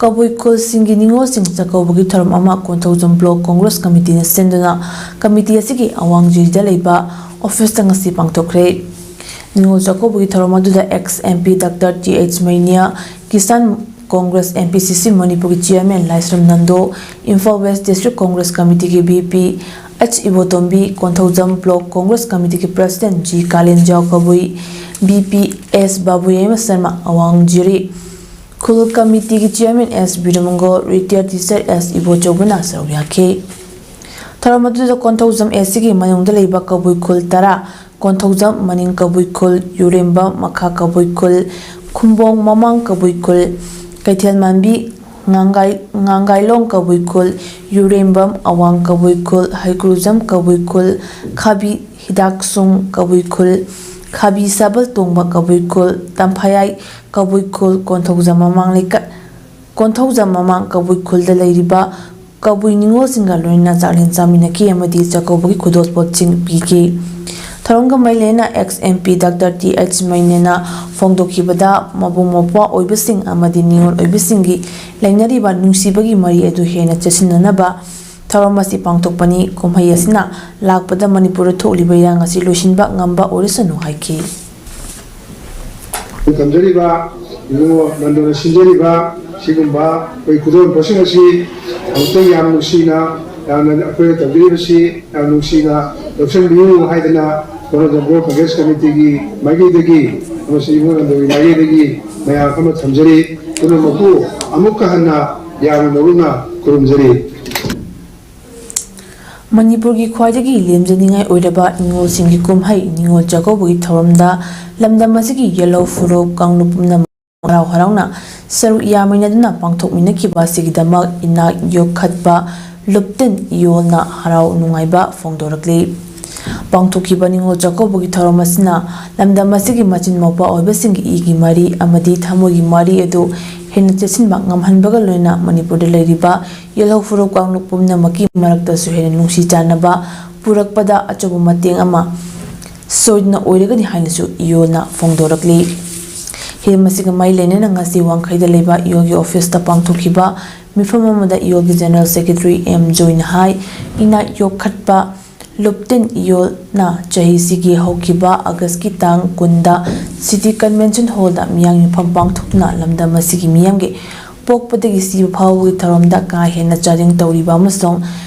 ꯀꯕꯨꯏ ꯈꯨꯜꯁꯤꯡꯒꯤ ꯅꯤꯉꯣꯜꯁꯤꯡ ꯆꯥꯛꯀꯧꯕꯒꯤ ꯊꯧꯔꯝ ꯑꯃ ꯀꯣꯟꯊꯧꯖꯝ ꯕ꯭ꯂꯣꯛ ꯀꯣꯡꯒ꯭ꯔꯦꯁ ꯀꯃꯤꯇꯤꯅ ꯁꯤꯟꯗꯨꯅ ꯀꯃꯤꯇꯤ ꯑꯁꯤꯒꯤ ꯑꯋꯥꯡ ꯖꯤꯔꯤꯗ ꯂꯩꯕ ꯑꯣꯐꯤꯁꯇ ꯉꯁꯤ ꯄꯥꯡꯊꯣꯛꯈ꯭ꯔꯦ꯫ ꯅꯤꯉꯣꯜ ꯆꯥꯛꯀꯧꯕꯒꯤ ꯊꯧꯔꯝ ꯑꯗꯨꯗ ex M P doctor T H Meinya, Kishan Congress M P C C ꯃꯅꯤꯄꯨꯔꯒꯤ chairman Laisram Nando, Imphal west district Congress ꯀꯃꯤꯇꯤꯒꯤ V P H Ibotombi, Konthoujam block Congress ꯀꯃꯤꯇꯤꯒꯤ president G Kalenjao Kabui, V P S Babuyaima Sharma ꯑꯋꯥꯡ ꯖꯤꯔꯤ, ꯈꯨꯜ ꯀꯃꯤꯇꯤꯒꯤ chairman S Biramangol, retired teacher S ꯏꯕꯣꯆꯧꯕꯅ ꯁꯔꯨꯛ ꯌꯥꯈꯤ꯫ ꯊꯧꯔꯝ ꯑꯗꯨꯗ ꯀꯣꯟꯊꯧꯖꯝ ꯑꯦ ꯁꯤꯒꯤ ꯃꯅꯨꯡꯗ ꯂꯩꯕ ꯀꯕꯨꯏ ꯈꯨꯜ ꯇꯔꯥ, ꯀꯣꯟꯊꯧꯖꯝ, ꯃꯅꯤꯡ ꯀꯕꯨꯏ ꯈꯨꯜ, ꯌꯨꯔꯦꯝꯕꯝ, ꯃꯈꯥ ꯀꯕꯨꯏ ꯈꯨꯜ, ꯈꯨꯝꯕꯣꯡ, ꯃꯃꯥꯡ ꯀꯕꯨꯏ ꯈꯨꯜ, ꯀꯩꯊꯦꯜꯃꯥꯟꯕꯤ, ꯉꯥꯡꯒꯥꯏ-, ꯉꯥꯡꯒꯥꯏꯂꯣꯡ ꯀꯕꯨꯏ ꯈꯨꯜ, ꯌꯨꯔꯦꯝꯕꯝ, ꯑꯋꯥꯡ ꯀꯕꯨꯏ ꯈꯨꯜ, ꯍꯩꯀ꯭ꯔꯨꯖꯝ ꯀꯕꯨꯏ ꯈꯨꯜ, ꯈꯥꯕꯤ ꯍꯤꯗꯥꯛꯁꯨꯡ ꯀꯕꯨꯏ ꯈꯨꯜ, ꯈꯥꯕꯤ ꯁꯥꯕꯜ ꯇꯣꯡꯕ ꯀꯕꯨꯏ ꯈꯨꯜ, ꯇꯝꯐꯥꯌꯥꯏ ꯀꯕꯨꯏ ꯈꯨꯜ, ꯀꯣꯟꯊꯧꯖꯝ ꯃꯃꯥꯡ ꯂꯩꯀꯥꯏ, ꯀꯣꯟꯊꯧꯖꯝ ꯃꯃꯥꯡ ꯀꯕꯨꯏ ꯈꯨꯜꯗ ꯂꯩꯔꯤꯕ ꯀꯕꯨꯏ ꯅꯤꯉꯣꯜꯁꯤꯡꯒ ꯂꯣꯏꯅꯅ ꯆꯥꯛꯂꯦꯟ ꯆꯥꯃꯤꯟꯅꯈꯤ ꯑꯃꯗꯤ ꯆꯥꯛꯀꯧꯕꯒꯤ ꯈꯨꯗꯣꯜꯄꯣꯠꯁꯤꯡ ꯄꯤꯈꯤ꯫ ꯊꯧꯔꯝꯒ ꯃꯔꯤ ꯂꯩꯅꯅ ex M P Doctor T H ꯃꯩꯅꯦꯅ ꯐꯣꯡꯗꯣꯛꯈꯤꯕꯗ, ꯃꯕꯨꯡ ꯃꯧꯄ꯭ꯋꯥ ꯑꯣꯏꯕꯁꯤꯡ ꯑꯃꯗꯤ ꯅꯤꯉꯣꯜ ꯑꯣꯏꯕꯁꯤꯡꯒꯤ ꯂꯩꯅꯔꯤꯕ ꯅꯨꯡꯁꯤꯕꯒꯤ ꯃꯔꯤ ꯑꯗꯨ ꯍꯦꯟꯅ ꯆꯦꯠꯁꯤꯟꯅꯅꯕ ꯊꯧꯔꯝ ꯑꯁꯤ ꯄꯥꯡꯊꯣꯛꯄꯅꯤ꯫ ꯀꯨꯝꯍꯩ ꯑꯁꯤꯅ ꯂꯥꯛꯄꯗ ꯃꯅꯤꯄꯨꯔꯗ ꯊꯣꯛꯂꯤꯕ ꯏꯔꯥꯡ ꯑꯁꯤ ꯂꯣꯏꯁꯤꯟꯕ ꯉꯝꯕ ꯑꯣꯏꯔꯁꯅꯨ ꯍꯥꯏꯈꯤ꯫ ꯊꯝꯖꯔꯤꯕ ꯏꯕꯨꯡꯉꯣ ꯅꯟꯗꯨꯅ ꯁꯤꯟꯖꯔꯤꯕ ꯁꯤꯒꯨꯝꯕ ꯑꯩꯈꯣꯏ ꯈꯨꯗꯣꯜꯄꯣꯠꯁꯤꯡ ꯑꯁꯤ ꯑꯃꯨꯛꯇꯪ ꯌꯥꯝ ꯅꯨꯡꯁꯤꯅ, ꯌꯥꯝꯅ ꯑꯩꯈꯣꯏꯅ ꯇꯧꯖꯔꯤꯕꯁꯤ ꯌꯥꯝ ꯅꯨꯡꯁꯤꯅ ꯂꯧꯁꯤꯟꯕꯤꯌꯨ ꯍꯥꯏꯗꯅ All Congress Committeeꯒꯤ ꯃꯥꯏꯀꯩꯗꯒꯤ ꯑꯃꯁꯨꯡ ꯏꯕꯨꯡꯉꯣ ꯅꯟꯗꯨꯒꯤ ꯃꯥꯏꯀꯩꯗꯒꯤ ꯃꯌꯥꯝ ꯑꯃ ꯊꯝꯖꯔꯤ꯫ ꯄꯨꯝꯅꯃꯛꯄꯨ ꯑꯃꯨꯛꯀ ꯍꯟꯅ ꯌꯥꯝꯅ ꯃꯔꯨꯅ ꯈꯨꯔꯨꯝꯖꯔꯤ꯫ ꯃꯅꯤꯄꯨꯔꯒꯤ ꯈ꯭ꯋꯥꯏꯗꯒꯤ ꯂꯦꯝꯖꯅꯤꯡꯉꯥꯏ ꯑꯣꯏꯔꯕ ꯅꯤꯉꯣꯜꯁꯤꯡꯒꯤ ꯀꯨꯝꯍꯩ ꯅꯤꯉꯣꯜ ꯆꯥꯛꯀꯧꯕꯒꯤ ꯊꯧꯔꯝꯗ ꯂꯝꯗꯝ ꯑꯁꯤꯒꯤ ꯌꯦꯜꯍꯧ ꯐꯨꯔꯨꯞ ꯀꯥꯡꯂꯨꯞ ꯄꯨꯝꯅꯃꯛ ꯍꯔꯥꯎ ꯍꯔꯥꯎꯅ ꯁꯔꯨꯛ ꯌꯥꯃꯤꯟꯅꯗꯨꯅ ꯄꯥꯡꯊꯣꯛꯃꯤꯟꯅꯈꯤꯕ ꯑꯁꯤꯒꯤꯗꯃꯛ ꯏꯅꯥꯛ ꯌꯣꯛꯈꯠꯄ ꯂꯨꯞꯇꯤꯟ ꯏꯌꯣꯜꯅ ꯍꯔꯥꯎ ꯅꯨꯡꯉꯥꯏꯕ ꯐꯣꯡꯗꯣꯔꯛꯂꯤ꯫ ꯄꯥꯡꯊꯣꯛꯈꯤꯕ ꯅꯤꯉꯣꯜ ꯆꯥꯛꯀꯧꯕꯒꯤ ꯊꯧꯔꯝ ꯑꯁꯤꯅ ꯂꯝꯗꯝ ꯑꯁꯤꯒꯤ ꯃꯆꯤꯟ ꯃꯧꯄ꯭ꯋꯥ ꯑꯣꯏꯕꯁꯤꯡꯒꯤ ꯏꯒꯤ ꯃꯔꯤ ꯑꯃꯗꯤ ꯊꯃꯣꯏꯒꯤ ꯃꯔꯤ ꯑꯗꯨ ꯍꯦꯟꯅ ꯆꯦꯠꯁꯤꯟꯕ ꯉꯝꯍꯟꯕꯒ ꯂꯣꯏꯅꯅ ꯃꯅꯤꯄꯨꯔꯗ ꯂꯩꯔꯤꯕ ꯌꯦꯜꯍꯧ ꯐꯨꯔꯨꯞ ꯀꯥꯡꯂꯨꯞ ꯄꯨꯝꯅꯃꯛꯀꯤ ꯃꯔꯛꯇꯁꯨ ꯍꯦꯟꯅ ꯅꯨꯡꯁꯤ ꯆꯥꯟꯅꯕ ꯄꯨꯔꯛꯄꯗ ꯑꯆꯧꯕ ꯃꯇꯦꯡ ꯑꯃ ꯁꯣꯏꯗꯅ ꯑꯣꯏꯔꯒꯅꯤ ꯍꯥꯏꯅꯁꯨ ꯏꯌꯣꯜꯅ ꯐꯣꯡꯗꯣꯔꯛꯂꯤ꯫ ꯍꯤꯔꯝ ꯑꯁꯤꯒ ꯃꯔꯤ ꯂꯩꯅꯅ ꯉꯁꯤ ꯋꯥꯡꯈꯩꯗ ꯂꯩꯕ ꯏꯌꯣꯜꯒꯤ ꯑꯣꯐꯤꯁꯇ ꯄꯥꯡꯊꯣꯛꯈꯤꯕ ꯃꯤꯐꯝ ꯑꯃꯗ ꯏꯌꯣꯜꯒꯤ ꯖꯦꯅꯔꯦꯜ ꯁꯦꯀ꯭ꯔꯦꯇꯔꯤ ꯑꯦꯝ ꯖꯣꯏꯅ ꯍꯥꯏ, ꯏꯅꯥꯛ ꯌꯣꯛꯈꯠꯄ ꯂꯨꯞꯇꯤꯟ ꯏꯌꯣꯜꯅ ꯆꯍꯤꯁꯤꯒꯤ ꯍꯧꯈꯤꯕ ꯑꯥꯒꯁꯀꯤ ꯇꯥꯡ ꯀꯨꯟꯗ ꯁꯤꯇꯤ ꯀꯟꯚꯦꯟꯁꯟ ꯍꯣꯜꯗ ꯃꯤꯌꯥꯝꯒꯤ ꯃꯤꯐꯝ ꯄꯥꯡꯊꯣꯛꯇꯨꯅ ꯂꯝꯗꯝ ꯑꯁꯤꯒꯤ ꯃꯤꯌꯥꯝꯒꯤ ꯄꯣꯛꯄꯗꯒꯤ ꯁꯤꯕ ꯐꯥꯎꯕꯒꯤ ꯊꯧꯔꯝꯗ ꯀꯥ ꯍꯦꯟꯅ ꯆꯥꯗꯤꯡ ꯇꯧꯔꯤꯕ ꯑꯃꯁꯨꯡ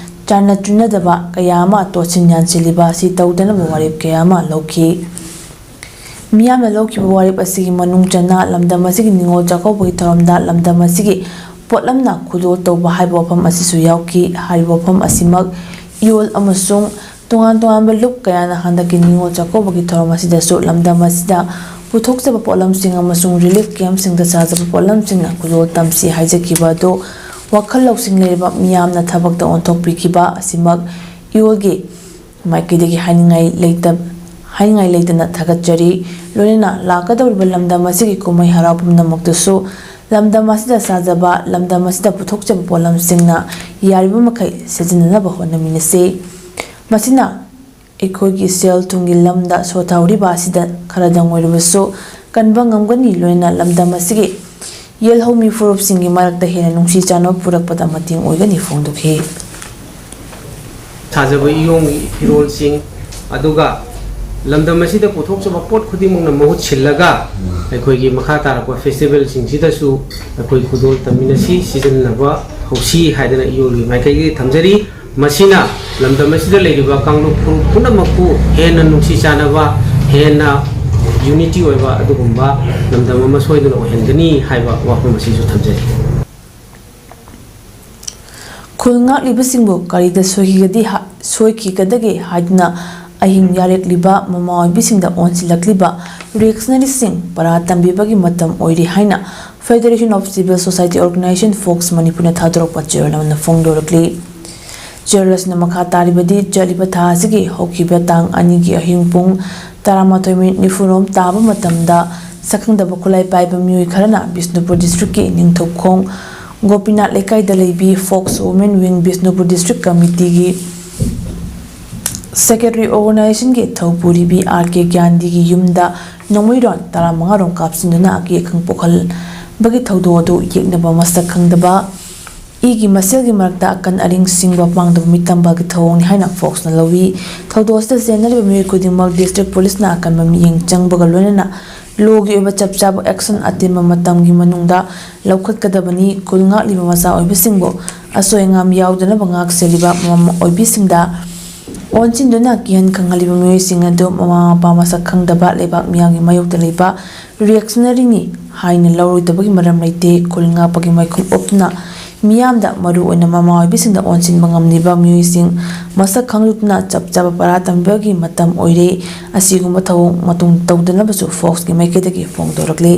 ꯆꯥꯟꯅ ꯆꯨꯅꯗꯕ ꯀꯌꯥ ꯑꯃ ꯇꯣꯠꯁꯤꯟ ꯌꯥꯟꯁꯤꯜꯂꯤꯕ ꯑꯁꯤ ꯇꯧꯗꯅꯕ ꯋꯥꯔꯦꯞ ꯀꯌꯥ ꯑꯃ ꯂꯧꯈꯤ꯫ ꯃꯤꯌꯥꯝꯅ ꯂꯧꯈꯤꯕ ꯋꯥꯔꯦꯞ ꯑꯁꯤꯒꯤ ꯃꯅꯨꯡ ꯆꯟꯅ ꯂꯝꯗꯝ ꯑꯁꯤꯒꯤ ꯅꯤꯉꯣꯜ ꯆꯥꯛꯀꯧꯕꯒꯤ ꯊꯧꯔꯝꯗ ꯂꯝꯗꯝ ꯑꯁꯤꯒꯤ ꯄꯣꯠꯂꯝꯅ ꯈꯨꯗꯣꯜ ꯇꯧꯕ ꯍꯥꯏꯕ ꯋꯥꯐꯝ ꯑꯁꯤꯁꯨ ꯌꯥꯎꯈꯤ꯫ ꯍꯥꯏꯔꯤꯕ ꯋꯥꯐꯝ ꯑꯁꯤꯃꯛ ꯏꯌꯣꯜ ꯑꯃꯁꯨꯡ ꯇꯣꯉꯥꯟ ꯇꯣꯉꯥꯟꯕ ꯂꯨꯞ ꯀꯌꯥꯅ ꯍꯟꯗꯛꯀꯤ ꯅꯤꯉꯣꯜ ꯆꯥꯛꯀꯧꯕꯒꯤ ꯊꯧꯔꯝ ꯑꯁꯤꯗꯁꯨ ꯂꯝꯗꯝ ꯑꯁꯤꯗ ꯄꯨꯊꯣꯛꯆꯕ ꯄꯣꯠꯂꯝꯁꯤꯡ ꯑꯃꯁꯨꯡ ꯔꯤꯂꯤꯐ ꯀꯦꯝꯞꯁꯤꯡꯗ ꯁꯥꯖꯕ ꯄꯣꯠꯂꯝꯁꯤꯡꯅ ꯈꯨꯗꯣꯜ ꯇꯝꯁꯤ ꯍꯥꯏꯖꯈꯤꯕ ꯑꯗꯨ ꯋꯥꯈꯜ ꯂꯧꯁꯤꯡ ꯂꯩꯔꯕ ꯃꯤꯌꯥꯝꯅ ꯊꯕꯛꯇ ꯑꯣꯟꯊꯣꯛꯄꯤꯈꯤꯕ ꯑꯁꯤꯃꯛ ꯏꯌꯣꯜꯒꯤ ꯃꯥꯏꯀꯩꯗꯒꯤ ꯍꯥꯏꯅꯤꯡꯉꯥꯏ ꯂꯩꯇ-, ꯍꯥꯏꯅꯤꯡꯉꯥꯏ ꯂꯩꯇꯅ ꯊꯥꯒꯠꯆꯔꯤ꯫ ꯂꯣꯏꯅꯅ ꯂꯥꯛꯀꯗꯧꯔꯤꯕ ꯂꯝꯗꯝ ꯑꯁꯤꯒꯤ ꯀꯨꯝꯍꯩ ꯍꯔꯥꯎ ꯄꯨꯝꯅꯃꯛꯇꯁꯨ ꯂꯝꯗꯝ ꯑꯁꯤꯗ ꯁꯥꯖꯕ, ꯂꯝꯗꯝ ꯑꯁꯤꯗ ꯄꯨꯊꯣꯛꯆꯕ ꯄꯣꯠꯂꯝꯁꯤꯡꯅ ꯌꯥꯔꯤꯕ ꯃꯈꯩ ꯁꯤꯖꯤꯟꯅꯅꯕ ꯍꯣꯠꯅꯃꯤꯟꯅꯁꯤ꯫ ꯃꯁꯤꯅ ꯑꯩꯈꯣꯏꯒꯤ ꯁꯦꯜ ꯊꯨꯝꯒꯤ ꯂꯝꯗ ꯁꯣꯊꯍꯧꯔꯤꯕ ꯑꯁꯤꯗ ꯈꯔꯗꯪ ꯑꯣꯏꯔꯕꯁꯨ ꯀꯟꯕ ꯉꯝꯒꯅꯤ, ꯂꯣꯏꯅꯅ ꯂꯝꯗꯝ ꯑꯁꯤꯒꯤ ꯌꯦꯜꯍꯧꯃꯤ ꯐꯨꯔꯨꯞꯁꯤꯡꯒꯤ ꯃꯔꯛꯇ ꯍꯦꯟꯅ ꯅꯨꯡꯁꯤ ꯆꯥꯟꯅꯕ ꯄꯨꯔꯛꯄꯗ ꯃꯇꯦꯡ ꯑꯣꯏꯒꯅꯤ ꯐꯣꯡꯗꯣꯛꯈꯤ꯫ ꯁꯥꯖꯕ ꯏꯌꯣꯡꯒꯤ ꯐꯤꯔꯣꯜꯁꯤꯡ, ꯑꯗꯨꯒ ꯂꯝꯗꯝ ꯑꯁꯤꯗ ꯄꯨꯊꯣꯛꯆꯕ ꯄꯣꯠ ꯈꯨꯗꯤꯡꯃꯛꯅ ꯃꯍꯨꯠ ꯁꯤꯜꯂꯒ ꯑꯩꯈꯣꯏꯒꯤ ꯃꯈꯥ ꯇꯥꯔꯛꯄ ꯐꯦꯁꯇꯤꯚꯦꯜꯁꯤꯡꯁꯤꯗꯁꯨ ꯑꯩꯈꯣꯏ ꯈꯨꯗꯣꯜ ꯇꯝꯃꯤꯟꯅꯁꯤ, ꯁꯤꯖꯤꯟꯅꯕ ꯍꯧꯁꯤ ꯍꯥꯏꯗꯅ ꯏꯌꯣꯡꯒꯤ ꯃꯥꯏꯀꯩꯗꯒꯤ ꯊꯝꯖꯔꯤ꯫ ꯃꯁꯤꯅ ꯂꯝꯗꯝ ꯑꯁꯤꯗ ꯂꯩꯔꯤꯕ ꯀꯥꯡꯂꯨꯞ ꯐꯨꯔꯨꯞ ꯄꯨꯝꯅꯃꯛꯄꯨ ꯍꯦꯟꯅ ꯅꯨꯡꯁꯤ ꯆꯥꯟꯅꯕ, ꯍꯦꯟꯅ ꯌꯨꯅꯤꯇꯤ ꯑꯣꯏꯕ ꯑꯗꯨꯒꯨꯝꯕ ꯂꯝꯗꯝ ꯑꯃ ꯁꯣꯏꯗꯅ ꯑꯣꯏꯍꯟꯒꯅꯤ ꯍꯥꯏꯕ ꯋꯥꯐꯝ ꯑꯁꯤꯁꯨ ꯊꯝꯖꯔꯤ꯫ ꯈꯨꯜ ꯉꯥꯛꯂꯤꯕꯁꯤꯡꯕꯨ ꯀꯔꯤꯗ ꯁꯣꯏꯈꯤꯒꯗꯤ ꯍꯥ-, ꯁꯣꯏꯈꯤꯒꯗꯒꯦ ꯍꯥꯏꯗꯨꯅ ꯑꯍꯤꯡ ꯌꯥꯔꯦꯛꯂꯤꯕ ꯃꯃꯥ ꯑꯣꯏꯕꯤꯁꯤꯡꯗ ꯑꯣꯟꯁꯤꯜꯂꯛꯂꯤꯕ ꯔꯤꯌꯦꯛꯁꯅꯔꯤꯁꯤꯡ ꯄꯔꯥ ꯇꯝꯕꯤꯕꯒꯤ ꯃꯇꯝ ꯑꯣꯏꯔꯦ ꯍꯥꯏꯅ Federation of Civil Society Organization, fox ꯃꯅꯤꯄꯨꯔꯅ ꯊꯥꯗꯣꯔꯛꯄ ꯆꯦꯔꯣꯜ ꯑꯃꯅ ꯐꯣꯡꯗꯣꯔꯛꯂꯤ꯫ ꯆꯦꯔꯣꯜ ꯑꯁꯤꯅ ꯃꯈꯥ ꯇꯥꯔꯤꯕꯗꯤ, ꯆꯠꯂꯤꯕ ꯊꯥ ꯑꯁꯤꯒꯤ ꯍꯧꯈꯤꯕ ꯇꯥꯡ ꯑꯅꯤꯒꯤ ꯑꯍꯤꯡ ꯄꯨꯡ ꯇꯔꯥꯃꯥꯊꯣꯏ ꯃꯤꯅꯤꯠ ꯅꯤꯐꯨꯔꯣꯝ ꯇꯥꯕ ꯃꯇꯝꯗ ꯁꯛꯈꯪꯗꯕ ꯈꯨꯠꯂꯥꯏ ꯄꯥꯏꯕ ꯃꯤꯑꯣꯏ ꯈꯔꯅ ꯕꯤꯁꯅꯨꯄꯨꯔ ꯗꯤꯁꯇ꯭ꯔꯤꯛꯀꯤ ꯅꯤꯡꯊꯧꯈꯣꯡ ꯒꯣꯄꯤꯅꯥꯊ ꯂꯩꯀꯥꯏꯗ Leibi fox women wing Bishnupur district ꯀꯃꯤꯇꯤꯒꯤ ꯁꯦꯀ꯭ꯔꯦꯇꯔꯤ ꯑꯣꯔꯒꯅꯥꯏꯖꯦꯁꯟꯒꯤ ꯊꯧꯄꯨꯔꯤꯕꯤ ꯑꯥꯔ ꯀꯦ ꯒ꯭ꯌꯥꯟꯗꯤꯒꯤ ꯌꯨꯝꯗ ꯅꯣꯡꯃꯩꯔꯣꯟ ꯇꯔꯥꯃꯉꯥꯔꯣꯝ ꯀꯥꯞꯁꯤꯟꯗꯨꯅ ꯑꯀꯤ ꯑꯈꯪ ꯄꯣꯛꯍꯟꯕꯒꯤ ꯊꯧꯗꯣꯛ ꯑꯗꯨ ꯌꯦꯛꯅꯕ ꯃꯁꯛ ꯈꯪꯗꯕ ꯏꯒꯤ ꯃꯁꯦꯜꯒꯤ ꯃꯔꯛꯇ ꯑꯀꯟ ꯑꯔꯤꯡ ꯁꯤꯡꯕ ꯄꯥꯡꯗꯕ ꯃꯤꯇꯝꯕꯒꯤ ꯊꯧꯑꯣꯡꯅꯤ ꯍꯥꯏꯅ ꯐꯣꯛꯁꯅ ꯂꯧꯏ꯫ ꯊꯧꯗꯣꯛ ꯑꯁꯤꯗ ꯆꯦꯟꯅꯔꯤꯕ ꯃꯤꯑꯣꯏ ꯈꯨꯗꯤꯡꯃꯛ ꯗꯤꯁꯇ꯭ꯔꯤꯛ ꯄꯨꯂꯤꯁꯅ ꯑꯀꯟꯕ ꯃꯤꯠꯌꯦꯡ ꯆꯪꯕꯒ ꯂꯣꯏꯅꯅ ꯂꯣꯒꯤ ꯑꯣꯏꯕ ꯆꯞ ꯆꯥꯕ ꯑꯦꯛꯁꯟ ꯑꯇꯦꯟꯕ ꯃꯇꯝꯒꯤ ꯃꯅꯨꯡꯗ ꯂꯧꯈꯠꯀꯗꯕꯅꯤ꯫ ꯈꯨꯜ ꯉꯥꯛꯂꯤꯕ ꯃꯆꯥ ꯑꯣꯏꯕꯁꯤꯡꯕꯨ ꯑꯁꯣꯏ ꯑꯉꯥꯝ ꯌꯥꯎꯗꯅꯕ ꯉꯥꯛ ꯁꯦꯜꯂꯤꯕ ꯃꯃꯥ ꯑꯣꯏꯕꯤꯁꯤꯡꯗ ꯑꯣꯟꯁꯤꯟꯗꯨꯅ ꯀꯤꯍꯟ ꯈꯪꯍꯜꯂꯤꯕ ꯃꯤꯑꯣꯏꯁꯤꯡ ꯑꯗꯨ ꯃꯃꯥ ꯃꯄꯥ ꯃꯁꯛ ꯈꯪꯗꯕ ꯂꯩꯕꯥꯛ ꯃꯤꯌꯥꯝꯒꯤ ꯃꯥꯌꯣꯛꯇ ꯂꯩꯕ ꯔꯤꯌꯦꯛꯁꯅꯔꯤꯅꯤ ꯍꯥꯏꯅ ꯂꯧꯔꯣꯏꯗꯕꯒꯤ ꯃꯔꯝ ꯂꯩꯇꯦ꯫ ꯈꯨꯜ ꯉꯥꯛꯄꯒꯤ ꯃꯥꯏꯈꯨꯝ ꯎꯞꯇꯨꯅ ꯃꯤꯌꯥꯝꯗ, ꯃꯔꯨꯑꯣꯏꯅ ꯃꯃꯥ ꯑꯣꯏꯕꯤꯁꯤꯡꯗ ꯑꯣꯟꯁꯤꯟꯕ ꯉꯝꯂꯤꯕ ꯃꯤꯑꯣꯏꯁꯤꯡ ꯃꯁꯛ ꯈꯪꯗꯣꯛꯇꯨꯅ ꯆꯞ ꯆꯥꯕ ꯄꯔꯥ ꯇꯝꯕꯒꯤ ꯃꯇꯝ ꯑꯣꯏꯔꯦ꯫ ꯑꯁꯤꯒꯨꯝꯕ ꯊꯧꯑꯣꯡ ꯃꯇꯨꯡ ꯇꯧꯗꯅꯕꯁꯨ ꯐꯣꯛꯁꯀꯤ ꯃꯥꯏꯀꯩꯗꯒꯤ ꯐꯣꯡꯗꯣꯔꯛꯂꯤ꯫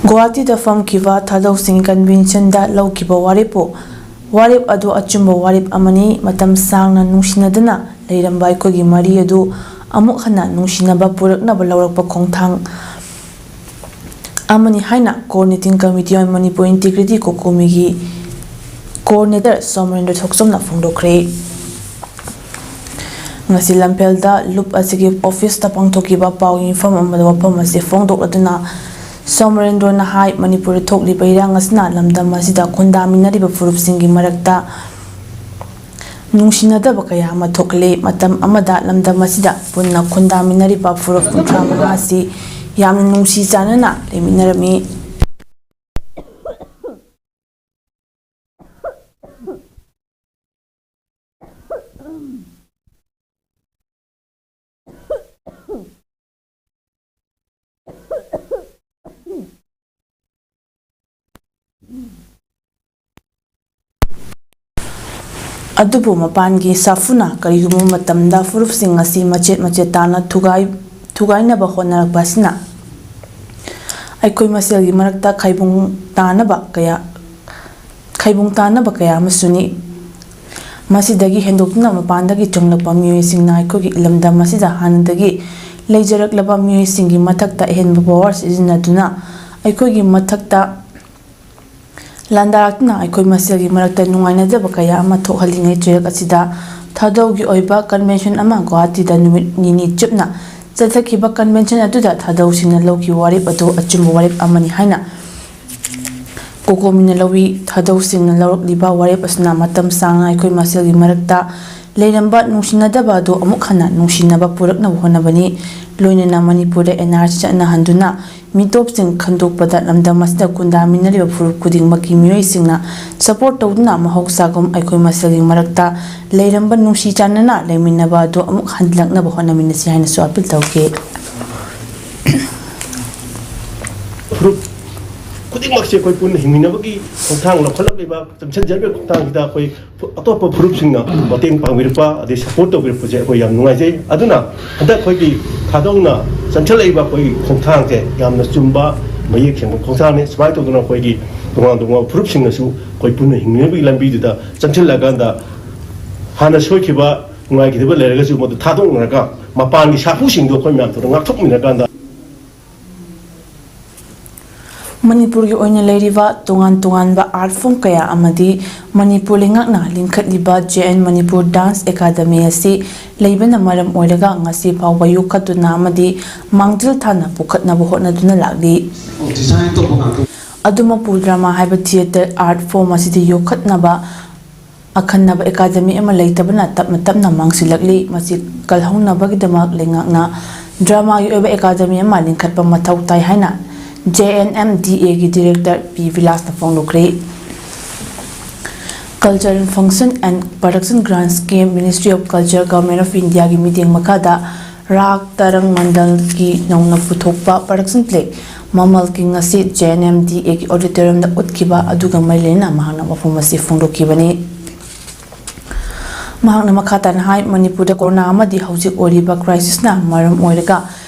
ꯒꯨꯋꯥꯍꯥꯇꯤꯗ ꯐꯝꯈꯤꯕ ꯊꯥꯗꯧꯁꯤꯡ ꯀꯟꯚꯦꯟꯁꯟꯗ ꯂꯧꯈꯤꯕ ꯋꯥꯔꯦꯞꯄꯨ, ꯋꯥꯔꯦꯞ ꯑꯗꯨ ꯑꯆꯨꯝꯕ ꯋꯥꯔꯦꯞ ꯑꯃꯅꯤ꯫ ꯃꯇꯝ ꯁꯥꯡꯅ ꯅꯨꯡꯁꯤꯅꯗꯨꯅ ꯂꯩꯔꯝꯕ ꯑꯩꯈꯣꯏꯒꯤ ꯃꯔꯤ ꯑꯗꯨ ꯑꯃꯨꯛ ꯍꯟꯅ ꯅꯨꯡꯁꯤꯅꯕ ꯄꯨꯔꯛꯅꯕ ꯂꯧꯔꯛꯄ ꯈꯣꯡꯊꯥꯡ ꯑꯃꯅꯤ ꯍꯥꯏꯅ Coordinating Committee on Manipur Integrity, ꯀꯣꯀꯣꯃꯤꯒꯤ ꯀꯣꯑꯣꯔꯗꯤꯅꯦꯇꯔ ꯁꯣꯃꯔꯦꯟꯗ꯭ꯔ ꯊꯣꯛꯆꯣꯝꯅ ꯐꯣꯡꯗꯣꯛꯈ꯭ꯔꯦ꯫ ꯉꯁꯤ ꯂꯝꯐꯦꯜꯗ ꯂꯨꯞ ꯑꯁꯤꯒꯤ ꯑꯣꯐꯤꯁꯇ ꯄꯥꯡꯊꯣꯛꯈꯤꯕ ꯄꯥꯎꯒꯤ ꯃꯤꯐꯝ ꯑꯃꯗ ꯋꯥꯐꯝ ꯑꯁꯤ ꯐꯣꯡꯗꯣꯛꯂꯗꯨꯅ ꯁꯣꯃꯔꯦꯟꯗ꯭ꯔꯣꯅ ꯍꯥꯏ, ꯃꯅꯤꯄꯨꯔꯗ ꯊꯣꯛꯂꯤꯕ ꯏꯔꯥꯡ ꯑꯁꯤꯅ ꯂꯝꯗꯝ ꯑꯁꯤꯗ ꯈꯨꯟꯗꯥꯃꯤꯟꯅꯔꯤꯕ ꯐꯨꯔꯨꯞꯁꯤꯡꯒꯤ ꯃꯔꯛꯇ ꯅꯨꯡꯁꯤꯅꯗꯕ ꯀꯌꯥ ꯑꯃ ꯊꯣꯛꯂꯦ꯫ ꯃꯇꯝ ꯑꯃꯗ ꯂꯝꯗꯝ ꯑꯁꯤꯗ ꯄꯨꯟꯅ ꯈꯨꯟꯗꯥꯃꯤꯟꯅꯔꯤꯕ ꯐꯨꯔꯨꯞ ꯀꯨꯟꯊ꯭ꯔꯥ ꯃꯉꯥ ꯑꯁꯤ ꯌꯥꯝꯅ ꯅꯨꯡꯁꯤ ꯆꯥꯟꯅꯅ ꯂꯩꯃꯤꯟꯅꯔꯝꯃꯤ꯫ ꯑꯗꯨꯕꯨ ꯃꯄꯥꯟꯒꯤ ꯁꯥꯐꯨꯅ ꯀꯔꯤꯒꯨꯝꯕ ꯃꯇꯝꯗ ꯐꯨꯔꯨꯞꯁꯤꯡ ꯑꯁꯤ ꯃꯆꯦꯠ ꯃꯆꯦꯠ ꯇꯥꯅ ꯊꯨꯒꯥꯏ-, ꯊꯨꯒꯥꯏꯅꯕ ꯍꯣꯠꯅꯔꯛꯄ ꯑꯁꯤꯅ ꯑꯩꯈꯣꯏ ꯃꯁꯦꯜꯒꯤ ꯃꯔꯛꯇ ꯈꯥꯏꯕꯨꯡ ꯇꯥꯅꯕ ꯀꯌꯥ, ꯈꯥꯏꯕꯨꯡ ꯇꯥꯅꯕ ꯀꯌꯥ ꯑꯃꯁꯨꯅꯤ꯫ ꯃꯁꯤꯗꯒꯤ ꯍꯦꯟꯗꯣꯛꯇꯨꯅ ꯃꯄꯥꯟꯗꯒꯤ ꯆꯪꯂꯛꯄ ꯃꯤꯑꯣꯏꯁꯤꯡꯅ ꯑꯩꯈꯣꯏꯒꯤ ꯂꯝꯗꯝ ꯑꯁꯤꯗ ꯍꯥꯟꯅꯗꯒꯤ ꯂꯩꯖꯔꯛꯂꯕ ꯃꯤꯑꯣꯏꯁꯤꯡꯒꯤ ꯃꯊꯛꯇ ꯑꯍꯦꯟꯕ ꯄꯋꯥꯔ ꯁꯤꯖꯤꯟꯅꯗꯨꯅ ꯑꯩꯈꯣꯏꯒꯤ ꯃꯊꯛꯇ ꯂꯥꯟꯗꯥꯔꯛꯇꯨꯅ ꯑꯩꯈꯣꯏ ꯃꯁꯦꯜꯒꯤ ꯃꯔꯛꯇ ꯅꯨꯡꯉꯥꯏꯅꯗꯕ ꯀꯌꯥ ꯑꯃ ꯊꯣꯛꯍꯜꯂꯤꯉꯩ ꯆꯩꯔꯛ ꯑꯁꯤꯗ ꯊꯥꯗꯧꯒꯤ ꯑꯣꯏꯕ ꯀꯟꯚꯦꯟꯁꯟ ꯑꯃ ꯒꯨꯋꯥꯍꯥꯇꯤꯗ ꯅꯨꯃꯤꯠ ꯅꯤꯅꯤ ꯆꯨꯞꯅ ꯆꯠꯊꯈꯤꯕ ꯀꯟꯚꯦꯟꯁꯟ ꯑꯗꯨꯗ ꯊꯥꯗꯧꯁꯤꯡꯅ ꯂꯧꯈꯤꯕ ꯋꯥꯔꯦꯞ ꯑꯗꯨ ꯑꯆꯨꯝꯕ ꯋꯥꯔꯦꯞ ꯑꯃꯅꯤ ꯍꯥꯏꯅ ꯀꯣꯀꯣꯃꯤꯅ ꯂꯧꯏ꯫ ꯊꯥꯗꯧꯁꯤꯡꯅ ꯂꯧꯔꯛꯂꯤꯕ ꯋꯥꯔꯦꯞ ꯑꯁꯤꯅ ꯃꯇꯝ ꯁꯥꯡꯅ ꯑꯩꯈꯣꯏ ꯃꯁꯦꯜꯒꯤ ꯃꯔꯛꯇ ꯂꯩꯔꯝꯕ ꯅꯨꯡꯁꯤꯅꯗꯕ ꯑꯗꯨ ꯑꯃꯨꯛ ꯍꯟꯅ ꯅꯨꯡꯁꯤꯅꯕ ꯄꯨꯔꯛꯅꯕ ꯍꯣꯠꯅꯕꯅꯤ꯫ ꯂꯣꯏꯅꯅ ꯃꯅꯤꯄꯨꯔꯗ ꯑꯦꯟ ꯑꯥꯔ ꯁꯤ ꯆꯠꯅꯍꯟꯗꯨꯅ ꯃꯤꯇꯣꯞꯁꯤꯡ ꯈꯟꯗꯣꯛꯄꯗ ꯂꯝꯗꯝ ꯑꯁꯤꯗ ꯈꯨꯟꯗꯥꯃꯤꯟꯅꯔꯤꯕ ꯐꯨꯔꯨꯞ ꯈꯨꯗꯤꯡꯃꯛꯀꯤ ꯃꯤꯑꯣꯏꯁꯤꯡꯅ ꯁꯄꯣꯔꯠ ꯇꯧꯗꯨꯅ ꯃꯍꯧꯁꯥꯒꯨꯝ ꯑꯩꯈꯣꯏ ꯃꯁꯦꯜꯒꯤ ꯃꯔꯛꯇ ꯂꯩꯔꯝꯕ ꯅꯨꯡꯁꯤ ꯆꯥꯟꯅꯅ ꯂꯩꯃꯤꯟꯅꯕ ꯑꯗꯨ ꯑꯃꯨꯛ ꯍꯟꯂꯛꯅꯕ ꯍꯣꯠꯅꯃꯤꯟꯅꯁꯤ ꯍꯥꯏꯅꯁꯨ ꯑꯄꯤꯜ ꯇꯧꯈꯤ꯫ ꯐꯨꯔꯨꯞ ꯈꯨꯗꯤꯡꯃꯛꯁꯦ ꯑꯩꯈꯣꯏ ꯄꯨꯟꯅ ꯍꯤꯡꯃꯤꯟꯅꯕꯒꯤ ꯈꯣꯡꯊꯥꯡ ꯂꯧꯈꯠꯂꯛꯂꯤꯕ, ꯆꯪꯁꯤꯟꯖꯔꯤꯕ ꯈꯣꯡꯊꯥꯡꯁꯤꯗ ꯑꯩꯈꯣꯏ ꯑꯇꯣꯞꯄ ꯐꯨꯔꯨꯞꯁꯤꯡꯅ ꯃꯇꯦꯡ ꯄꯥꯡꯕꯤꯔꯛꯄ, ꯑꯗꯩ ꯁꯄꯣꯔꯠ ꯇꯧꯕꯤꯔꯛꯄꯁꯦ ꯑꯩꯈꯣꯏ ꯌꯥꯝ ꯅꯨꯡꯉꯥꯏꯖꯩ꯫ ꯑꯗꯨꯅ ꯍꯟꯗꯛ ꯑꯩꯈꯣꯏꯒꯤ ꯊꯥꯗꯧꯅ ꯆꯪꯁꯤꯜꯂꯛꯏꯕ ꯑꯩꯈꯣꯏꯒꯤ ꯈꯣꯡꯊꯥꯡꯁꯦ ꯌꯥꯝꯅ ꯆꯨꯝꯕ, ꯃꯌꯦꯛ ꯁꯦꯡꯕ ꯈꯣꯡꯊꯥꯡꯅꯤ꯫ ꯁꯨꯃꯥꯏꯅ ꯇꯧꯗꯅ ꯑꯩꯈꯣꯏꯒꯤ ꯇꯣꯉꯥꯟ ꯇꯣꯉꯥꯟꯕ ꯐꯨꯔꯨꯞꯁꯤꯡꯅꯁꯨ ꯑꯩꯈꯣꯏ ꯄꯨꯟꯅ ꯍꯤꯡꯅꯕꯒꯤ ꯂꯝꯕꯤꯗꯨꯗ ꯆꯪꯁꯤꯜꯂꯀꯥꯟꯗ ꯍꯥꯟꯅ ꯁꯣꯏꯈꯤꯕ, ꯅꯨꯡꯉꯥꯏꯈꯤꯗꯕ ꯂꯩꯔꯒꯁꯨ ꯃꯗꯨ ꯊꯥꯗꯣꯛꯅꯔꯒ ꯃꯄꯥꯟꯒꯤ ꯁꯥꯐꯨꯁꯤꯡꯗꯣ ꯑꯩꯈꯣꯏ ꯃꯌꯥꯝ ꯇꯧꯔꯒ ꯉꯥꯛꯊꯣꯛꯃꯤꯟꯅꯔꯀꯥꯟꯗ ꯃꯅꯤꯄꯨꯔꯒꯤ ꯑꯣꯏꯅ ꯂꯩꯔꯤꯕ ꯇꯣꯉꯥꯟ ꯇꯣꯉꯥꯟꯕ art form ꯀꯌꯥ ꯑꯃꯗꯤ ꯃꯅꯤꯄꯨꯔ ꯂꯩꯉꯥꯛꯅ ꯂꯤꯡꯈꯠꯂꯤꯕ J N Manipur Dance Academy ꯑꯁꯤ ꯂꯩꯕꯅ ꯃꯔꯝ ꯑꯣꯏꯔꯒ ꯉꯁꯤ ꯐꯥꯎꯕ ꯌꯣꯛꯈꯠꯇꯨꯅ ꯑꯃꯗꯤ ꯃꯥꯡꯖꯤꯜ ꯊꯥꯅ ꯄꯨꯈꯠꯅꯕ ꯍꯣꯠꯅꯗꯨꯅ ꯂꯥꯛꯂꯤ꯫ ꯑꯗꯨꯃꯛꯄꯨ drama ꯍꯥꯏꯕ theatre art form ꯑꯁꯤꯗꯤ ꯌꯣꯛꯈꯠꯅꯕ ꯑꯈꯟꯅꯕ academy ꯑꯃ ꯂꯩꯇꯕꯅ ꯇꯞꯅ ꯇꯞꯅ ꯃꯥꯡꯁꯤꯜꯂꯛꯂꯤ꯫ ꯃꯁꯤ ꯀꯜꯍꯧꯅꯕꯒꯤꯗꯃꯛ ꯂꯩꯉꯥꯛꯅ dramaꯒꯤ ꯑꯣꯏꯕ academy ꯑꯃ ꯂꯤꯡꯈꯠꯄ ꯃꯊꯧ ꯇꯥꯏ ꯍꯥꯏꯅ J N M D Aꯒꯤ director P ꯕꯤꯂꯥꯁꯅ ꯐꯣꯡꯗꯣꯛꯈ꯭ꯔꯦ꯫ Culture and Function and Production Grants Scheme, Ministry of Culture, Government of Indiaꯒꯤ ꯃꯤꯠꯌꯦꯡ ꯃꯈꯥꯗ ꯔꯥꯒ ꯇꯔꯪ ꯃꯟꯗꯜꯒꯤ ꯅꯧꯅ ꯄꯨꯊꯣꯛꯄ production play ꯃꯃꯜ ꯀꯤꯡ ꯑꯁꯤ J N M D Aꯒꯤ auditoriumꯗ ꯎꯠꯈꯤꯕ ꯑꯗꯨꯒ ꯃꯔꯤ ꯂꯩꯅꯅ ꯃꯍꯥꯛꯅ ꯋꯥꯐꯝ ꯑꯁꯤ ꯐꯣꯡꯗꯣꯛꯈꯤꯕꯅꯤ꯫ ꯃꯍꯥꯛꯅ ꯃꯈꯥ ꯇꯥꯅ ꯍꯥꯏ, ꯃꯅꯤꯄꯨꯔꯗ corona ꯑꯃꯗꯤ ꯍꯧꯖꯤꯛ ꯑꯣꯏꯔꯤꯕ crisisꯅ ꯃꯔꯝ ꯑꯣꯏꯔꯒ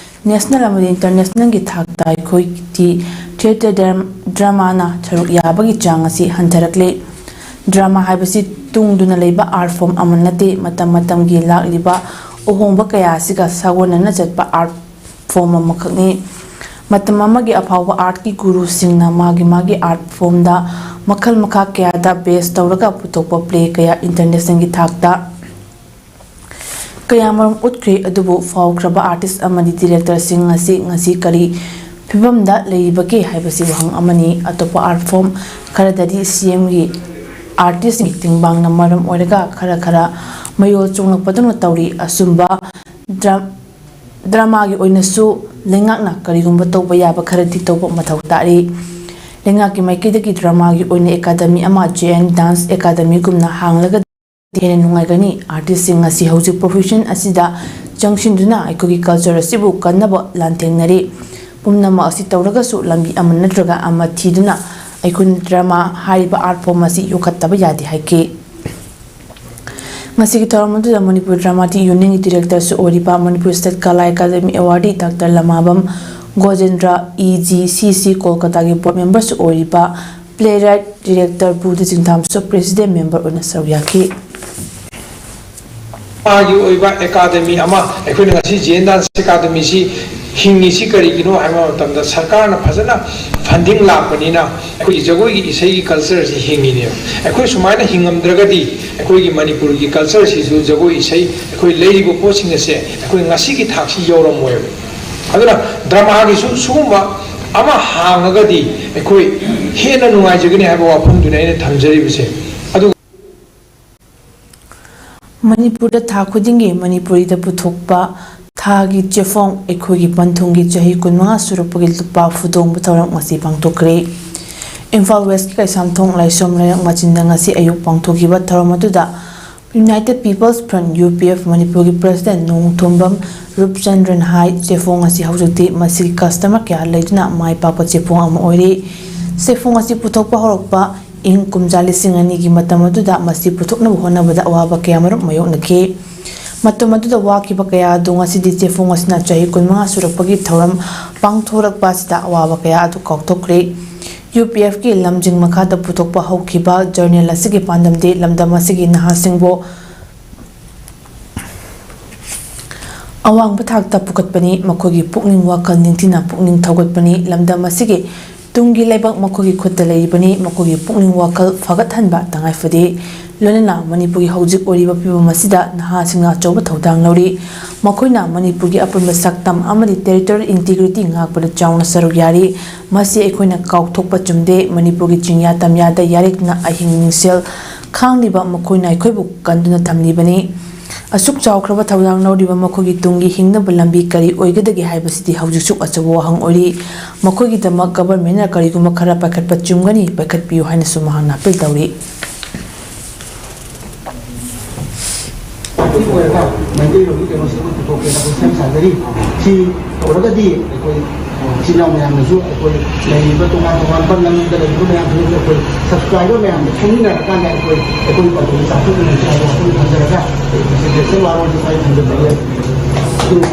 national ꯑꯃꯗꯤ internationalꯒꯤ ꯊꯥꯛꯇ ꯑꯩꯈꯣꯏꯒꯤ theatre dramaꯅ ꯁꯔꯨꯛ ꯌꯥꯕꯒꯤ ꯆꯥꯡ ꯑꯁꯤ ꯍꯟꯊꯔꯛꯂꯦ꯫ Drama ꯍꯥꯏꯕꯁꯤ ꯇꯨꯡꯗꯨꯅ ꯂꯩꯕ art form ꯑꯃ ꯅꯠꯇꯦ, ꯃꯇꯝ ꯃꯇꯝꯒꯤ ꯂꯥꯛꯂꯤꯕ ꯑꯍꯣꯡꯕ ꯀꯌꯥ ꯑꯁꯤꯒ ꯁꯥꯒꯣꯟꯅꯅ ꯆꯠꯄ art form ꯑꯃꯈꯛꯅꯤ꯫ ꯃꯇꯝ ꯑꯃꯒꯤ ꯑꯐꯥꯎꯕ artꯀꯤ ꯒꯨꯔꯨꯁꯤꯡꯅ ꯃꯥꯒꯤ ꯃꯥꯒꯤ art formꯗ ꯃꯈꯜ ꯃꯈꯥ ꯀꯌꯥꯗ base ꯇꯧꯔꯒ ꯄꯨꯊꯣꯛꯄ play ꯀꯌꯥ internationalꯒꯤ ꯊꯥꯛꯇ ꯀꯌꯥꯃꯔꯨꯝ ꯎꯠꯈ꯭ꯔꯦ꯫ ꯑꯗꯨꯕꯨ ꯐꯥꯎꯈ꯭ꯔꯕ artist ꯑꯃꯗꯤ directorꯁꯤꯡ ꯑꯁꯤ ꯉꯁꯤ ꯀꯔꯤ ꯐꯤꯕꯝꯗ ꯂꯩꯔꯤꯕꯒꯦ ꯍꯥꯏꯕꯁꯤ ꯋꯥꯍꯪ ꯑꯃꯅꯤ꯫ ꯑꯇꯣꯞꯄ art form ꯈꯔꯗꯗꯤ CMꯒꯤ artistꯀꯤ ꯇꯦꯡꯕꯥꯡꯅ ꯃꯔꯝ ꯑꯣꯏꯔꯒ ꯈꯔ ꯈꯔ ꯃꯌꯣꯜ ꯆꯣꯡꯂꯛꯄꯗꯧꯅ ꯇꯧꯔꯤ꯫ ꯑꯆꯨꯝꯕ dramaꯒꯤ ꯑꯣꯏꯅꯁꯨ ꯂꯩꯉꯥꯛꯅ ꯀꯔꯤꯒꯨꯝꯕ ꯇꯧꯕ ꯌꯥꯕ ꯈꯔꯗꯤ ꯇꯧꯕ ꯃꯊꯧ ꯇꯥꯔꯤ꯫ ꯂꯩꯉꯥꯛꯀꯤ ꯃꯥꯏꯀꯩꯗꯒꯤ dramaꯒꯤ ꯑꯣꯏꯅ academy ꯑꯃ J N Dance Academyꯒꯨꯝꯅ ꯍꯥꯡꯂꯒꯗꯤ ꯍꯦꯟꯅ ꯅꯨꯡꯉꯥꯏꯒꯅꯤ꯫ Artistꯁꯤꯡ ꯑꯁꯤ ꯍꯧꯖꯤꯛ profession ꯑꯁꯤꯗ ꯆꯪꯁꯤꯟꯗꯨꯅ ꯑꯩꯈꯣꯏꯒꯤ culture ꯑꯁꯤꯕꯨ ꯀꯟꯅꯕ ꯂꯥꯟꯊꯦꯡꯅꯔꯤ꯫ ꯄꯨꯝꯅꯃꯛ ꯑꯁꯤ ꯇꯧꯔꯒꯁꯨ ꯂꯝꯕꯤ ꯑꯃ ꯅꯠꯇ꯭ꯔꯒ ꯑꯃ ꯊꯤꯗꯨꯅ ꯑꯩꯈꯣꯏꯅ drama ꯍꯥꯏꯔꯤꯕ art form ꯑꯁꯤ ꯌꯣꯛꯈꯠꯇꯕ ꯌꯥꯗꯦ ꯍꯥꯏꯈꯤ꯫ ꯉꯁꯤꯒꯤ ꯊꯧꯔꯝ ꯑꯗꯨꯗ ꯃꯅꯤꯄꯨꯔ Dramatic Unionꯒꯤ directorꯁꯨ ꯑꯣꯏꯔꯤꯕ Manipur State Kala Academy Awardee Doctor ꯂꯃꯥꯕꯝ ꯒꯣꯖꯦꯟꯗ꯭ꯔ, EGCC ꯀꯣꯜꯀꯇꯥꯒꯤ board memberꯁꯨ ꯑꯣꯏꯔꯤꯕ playwright director Buddha ꯆꯤꯡꯊꯥꯝꯁꯨ president member ꯑꯣꯏꯅ ꯁꯔꯨꯛ ꯌꯥꯈꯤ꯫ ꯃꯥꯒꯤ ꯑꯣꯏꯕ ꯑꯦꯀꯥꯗꯃꯤ ꯑꯃ, ꯑꯩꯈꯣꯏꯅ ꯉꯁꯤ ꯖꯦꯟ ꯗꯥꯟꯁ ꯑꯦꯀꯥꯗꯃꯤꯁꯤ ꯍꯤꯡꯉꯤꯁꯤ ꯀꯔꯤꯒꯤꯅꯣ ꯍꯥꯏꯕ ꯃꯇꯝꯗ, ꯁꯔꯀꯥꯔꯅ ꯐꯖꯅ ꯐꯟꯗꯤꯡ ꯂꯥꯛꯄꯅꯤꯅ ꯑꯩꯈꯣꯏꯒꯤ ꯖꯒꯣꯏꯒꯤ ꯏꯁꯩꯒꯤ ꯀꯜꯆꯔꯁꯤ ꯍꯤꯡꯉꯤꯅꯦꯕ꯫ ꯑꯩꯈꯣꯏ ꯁꯨꯃꯥꯏꯅ ꯍꯤꯡꯉꯝꯗ꯭ꯔꯒꯗꯤ ꯑꯩꯈꯣꯏꯒꯤ ꯃꯅꯤꯄꯨꯔꯒꯤ ꯀꯜꯆꯔꯁꯤꯁꯨ, ꯖꯒꯣꯏ ꯏꯁꯩ, ꯑꯩꯈꯣꯏ ꯂꯩꯔꯤꯕ ꯄꯣꯠꯁꯤꯡ ꯑꯁꯦ ꯑꯩꯈꯣꯏ ꯉꯁꯤꯒꯤ ꯊꯥꯛꯁꯤ ꯌꯧꯔꯝꯃꯣꯏꯕ꯫ ꯑꯗꯨꯅ ꯗ꯭ꯔꯃꯥꯒꯤꯁꯨ ꯁꯤꯒꯨꯝꯕ ꯑꯃ ꯍꯥꯡꯉꯒꯗꯤ ꯑꯩꯈꯣꯏ ꯍꯦꯟꯅ ꯅꯨꯡꯉꯥꯏꯖꯒꯅꯤ ꯍꯥꯏꯕ ꯋꯥꯐꯝꯗꯨꯅꯤ ꯑꯩꯅ ꯊꯝꯖꯔꯤꯕꯁꯦ꯫ ꯑꯗꯨꯒ ꯃꯅꯤꯄꯨꯔꯗ ꯊꯥ ꯈꯨꯗꯤꯡꯒꯤ ꯃꯅꯤꯄꯨꯔꯤꯗ ꯄꯨꯊꯣꯛꯄ ꯊꯥꯒꯤ ꯆꯦꯐꯣꯡ ꯑꯩꯈꯣꯏꯒꯤ ꯄꯟꯊꯨꯡꯒꯤ ꯆꯍꯤ ꯀꯨꯟꯃꯉꯥ ꯁꯨꯔꯛꯄꯒꯤ ꯂꯨꯄꯥ ꯐꯨꯗꯣꯡꯕ ꯊꯧꯔꯝ ꯉꯁꯤ ꯄꯥꯡꯊꯣꯛꯈ꯭ꯔꯦ꯫ ꯏꯝꯐꯥꯜ ꯋꯦꯁꯀꯤ ꯀꯩꯁꯥꯝꯊꯣꯡ ꯂꯥꯏꯁ꯭ꯔꯝ ꯂꯩꯔꯛ ꯃꯆꯤꯟꯗ ꯉꯁꯤ ꯑꯌꯨꯛ ꯄꯥꯡꯊꯣꯛꯈꯤꯕ ꯊꯧꯔꯝ ꯑꯗꯨꯗ United People's Front, U P F, ꯃꯅꯤꯄꯨꯔꯒꯤ ꯄ꯭ꯔꯁꯤꯗꯦꯟ ꯅꯣꯡꯊꯣꯝꯕꯝ ꯔꯨꯞꯆꯟꯗ꯭ꯔꯟ ꯍꯥꯏ, ꯆꯦꯐꯣꯡ ꯑꯁꯤ ꯍꯧꯖꯤꯛꯇꯤ ꯃꯁꯤꯒꯤ ꯀꯁꯇꯃꯔ ꯀꯌꯥ ꯂꯩꯗꯨꯅ ꯃꯥꯏ ꯄꯥꯛꯄ ꯆꯦꯐꯣꯡ ꯑꯃ ꯑꯣꯏꯔꯦ꯫ ꯆꯦꯐꯣꯡ ꯑꯁꯤ ꯄꯨꯊꯣꯛꯄ ꯍꯧꯔꯛꯄ ꯏꯪ ꯀꯨꯝꯖꯥ ꯂꯤꯁꯤꯡ ꯑꯅꯤꯒꯤ ꯃꯇꯝ ꯑꯗꯨꯗ ꯃꯁꯤ ꯄꯨꯊꯣꯛꯅꯕ ꯍꯣꯠꯅꯕꯗ ꯑꯋꯥꯕ ꯀꯌꯥꯃꯔꯨꯝ ꯃꯥꯌꯣꯛꯅꯈꯤ꯫ ꯃꯇꯝ ꯑꯗꯨꯗ ꯋꯥꯈꯤꯕ ꯀꯌꯥ ꯑꯗꯨ ꯉꯁꯤꯗꯤ ꯆꯦꯐꯣꯡ ꯑꯁꯤꯅ ꯆꯍꯤ ꯀꯨꯟꯃꯉꯥ ꯁꯨꯔꯛꯄꯒꯤ ꯊꯧꯔꯝ ꯄꯥꯡꯊꯣꯔꯛꯄ ꯑꯁꯤꯗ ꯑꯋꯥꯕ ꯀꯌꯥ ꯑꯗꯨ ꯀꯥꯎꯊꯣꯛꯈ꯭ꯔꯦ꯫ U P F ꯀꯤ ꯂꯝꯖꯤꯡ ꯃꯈꯥꯗ ꯄꯨꯊꯣꯛꯄ ꯍꯧꯈꯤꯕ ꯖꯔꯅꯦꯜ ꯑꯁꯤꯒꯤ ꯄꯥꯟꯗꯝꯗꯤ ꯂꯝꯗꯝ ꯑꯁꯤꯒꯤ ꯅꯍꯥꯁꯤꯡꯕꯨ ꯑꯋꯥꯡꯕ ꯊꯥꯛꯇ ꯄꯨꯈꯠꯄꯅꯤ, ꯃꯈꯣꯏꯒꯤ ꯄꯨꯛꯅꯤꯡ ꯋꯥꯈꯜ ꯅꯤꯡꯊꯤꯅ ꯄꯨꯛꯅꯤꯡ ꯊꯧꯒꯠꯄꯅꯤ, ꯂꯝꯗꯝ ꯑꯁꯤꯒꯤ ꯇꯨꯡꯒꯤ ꯂꯩꯕꯥꯛ ꯃꯈꯣꯏꯒꯤ ꯈꯨꯠꯇ ꯂꯩꯔꯤꯕꯅꯤ, ꯃꯈꯣꯏꯒꯤ ꯄꯨꯛꯅꯤꯡ ꯋꯥꯈꯜ ꯐꯒꯠꯍꯟꯕ ꯇꯉꯥꯏꯐꯗꯦ꯫ ꯂꯣꯏꯅꯅ ꯃꯅꯤꯄꯨꯔꯒꯤ ꯍꯧꯖꯤꯛ ꯑꯣꯏꯔꯤꯕ ꯐꯤꯕꯝ ꯑꯁꯤꯗ ꯅꯍꯥꯁꯤꯡꯅ ꯑꯆꯧꯕ ꯊꯧꯗꯥꯡ ꯂꯧꯔꯤ꯫ ꯃꯈꯣꯏꯅ ꯃꯅꯤꯄꯨꯔꯒꯤ ꯑꯄꯨꯟꯕ ꯁꯛꯇꯝ ꯑꯃꯗꯤ territorial integrity ꯉꯥꯛꯄꯗ ꯆꯥꯎꯅ ꯁꯔꯨꯛ ꯌꯥꯔꯤ꯫ ꯃꯁꯤ ꯑꯩꯈꯣꯏꯅ ꯀꯥꯎꯊꯣꯛꯄ ꯆꯨꯝꯗꯦ꯫ ꯃꯅꯤꯄꯨꯔꯒꯤ ꯆꯤꯡꯌꯥ ꯇꯝꯌꯥꯗ ꯌꯥꯔꯦꯛꯇꯨꯅ ꯑꯍꯤꯡ ꯅꯨꯡꯁꯦꯜ ꯈꯥꯡꯂꯤꯕ ꯃꯈꯣꯏꯅ ꯑꯩꯈꯣꯏꯕꯨ ꯀꯟꯗꯨꯅ ꯊꯝꯂꯤꯕꯅꯤ꯫ ꯑꯁꯨꯛ ꯆꯥꯎꯈ꯭ꯔꯕ ꯊꯧꯗꯥꯡ ꯂꯧꯔꯤꯕ ꯃꯈꯣꯏꯒꯤ ꯇꯨꯡꯒꯤ ꯍꯤꯡꯅꯕ ꯂꯝꯕꯤ ꯀꯔꯤ ꯑꯣꯏꯒꯗꯒꯦ ꯍꯥꯏꯕꯁꯤꯗꯤ ꯍꯧꯖꯤꯛꯁꯨ ꯑꯆꯧꯕ ꯋꯥꯍꯪ ꯑꯣꯏꯔꯤ꯫ ꯃꯈꯣꯏꯒꯤꯗꯃꯛ government ꯅ ꯀꯔꯤꯒꯨꯝꯕ ꯈꯔ ꯄꯥꯏꯈꯠꯄ ꯆꯨꯝꯒꯅꯤ, ꯄꯥꯏꯈꯠꯄꯤꯌꯨ ꯍꯥꯏꯅꯁꯨ ꯃꯍꯥꯛꯅ appeal ꯇꯧꯔꯤ꯫ ꯑꯣꯏꯔꯒ ꯃꯩꯇꯩꯂꯣꯟꯒꯤ ꯀꯩꯅꯣꯁꯤꯕꯨ ꯄꯨꯊꯣꯛꯀꯦꯅ ꯑꯩꯈꯣꯏ ꯁꯦꯝ ꯁꯥꯖꯔꯤ꯫ ꯁꯤ ꯇꯧꯔꯒꯗꯤ ꯑꯩꯈꯣꯏ ꯏꯆꯤꯜ ꯏꯅꯥꯎ ꯃꯌꯥꯝꯅꯁꯨ, ꯑꯩꯈꯣꯏ ꯂꯩꯔꯤꯕ ꯇꯣꯉꯥꯟ ꯇꯣꯉꯥꯟꯕ ꯂꯝꯗ ꯂꯩꯔꯤꯕ ꯃꯌꯥꯝꯁꯤꯅꯁꯨ ꯑꯩꯈꯣꯏ subscriber ꯃꯌꯥꯝꯗ ꯈꯪꯃꯤꯟꯅꯔꯀꯥꯟꯗ ꯑꯩꯈꯣꯏ, ꯑꯩꯈꯣꯏ ꯄꯟꯊꯨꯡꯗ ꯆꯥꯎꯈꯠꯃꯤꯟꯅꯁꯤ ꯍꯥꯏꯕ ꯋꯥꯐꯝ ꯊꯝꯖꯔꯒ ꯑꯩ presentation ꯋꯥꯔꯣꯜꯁꯤ ꯁ꯭ꯋꯥꯏꯗ ꯊꯝꯖꯕꯒꯤ ꯑꯩ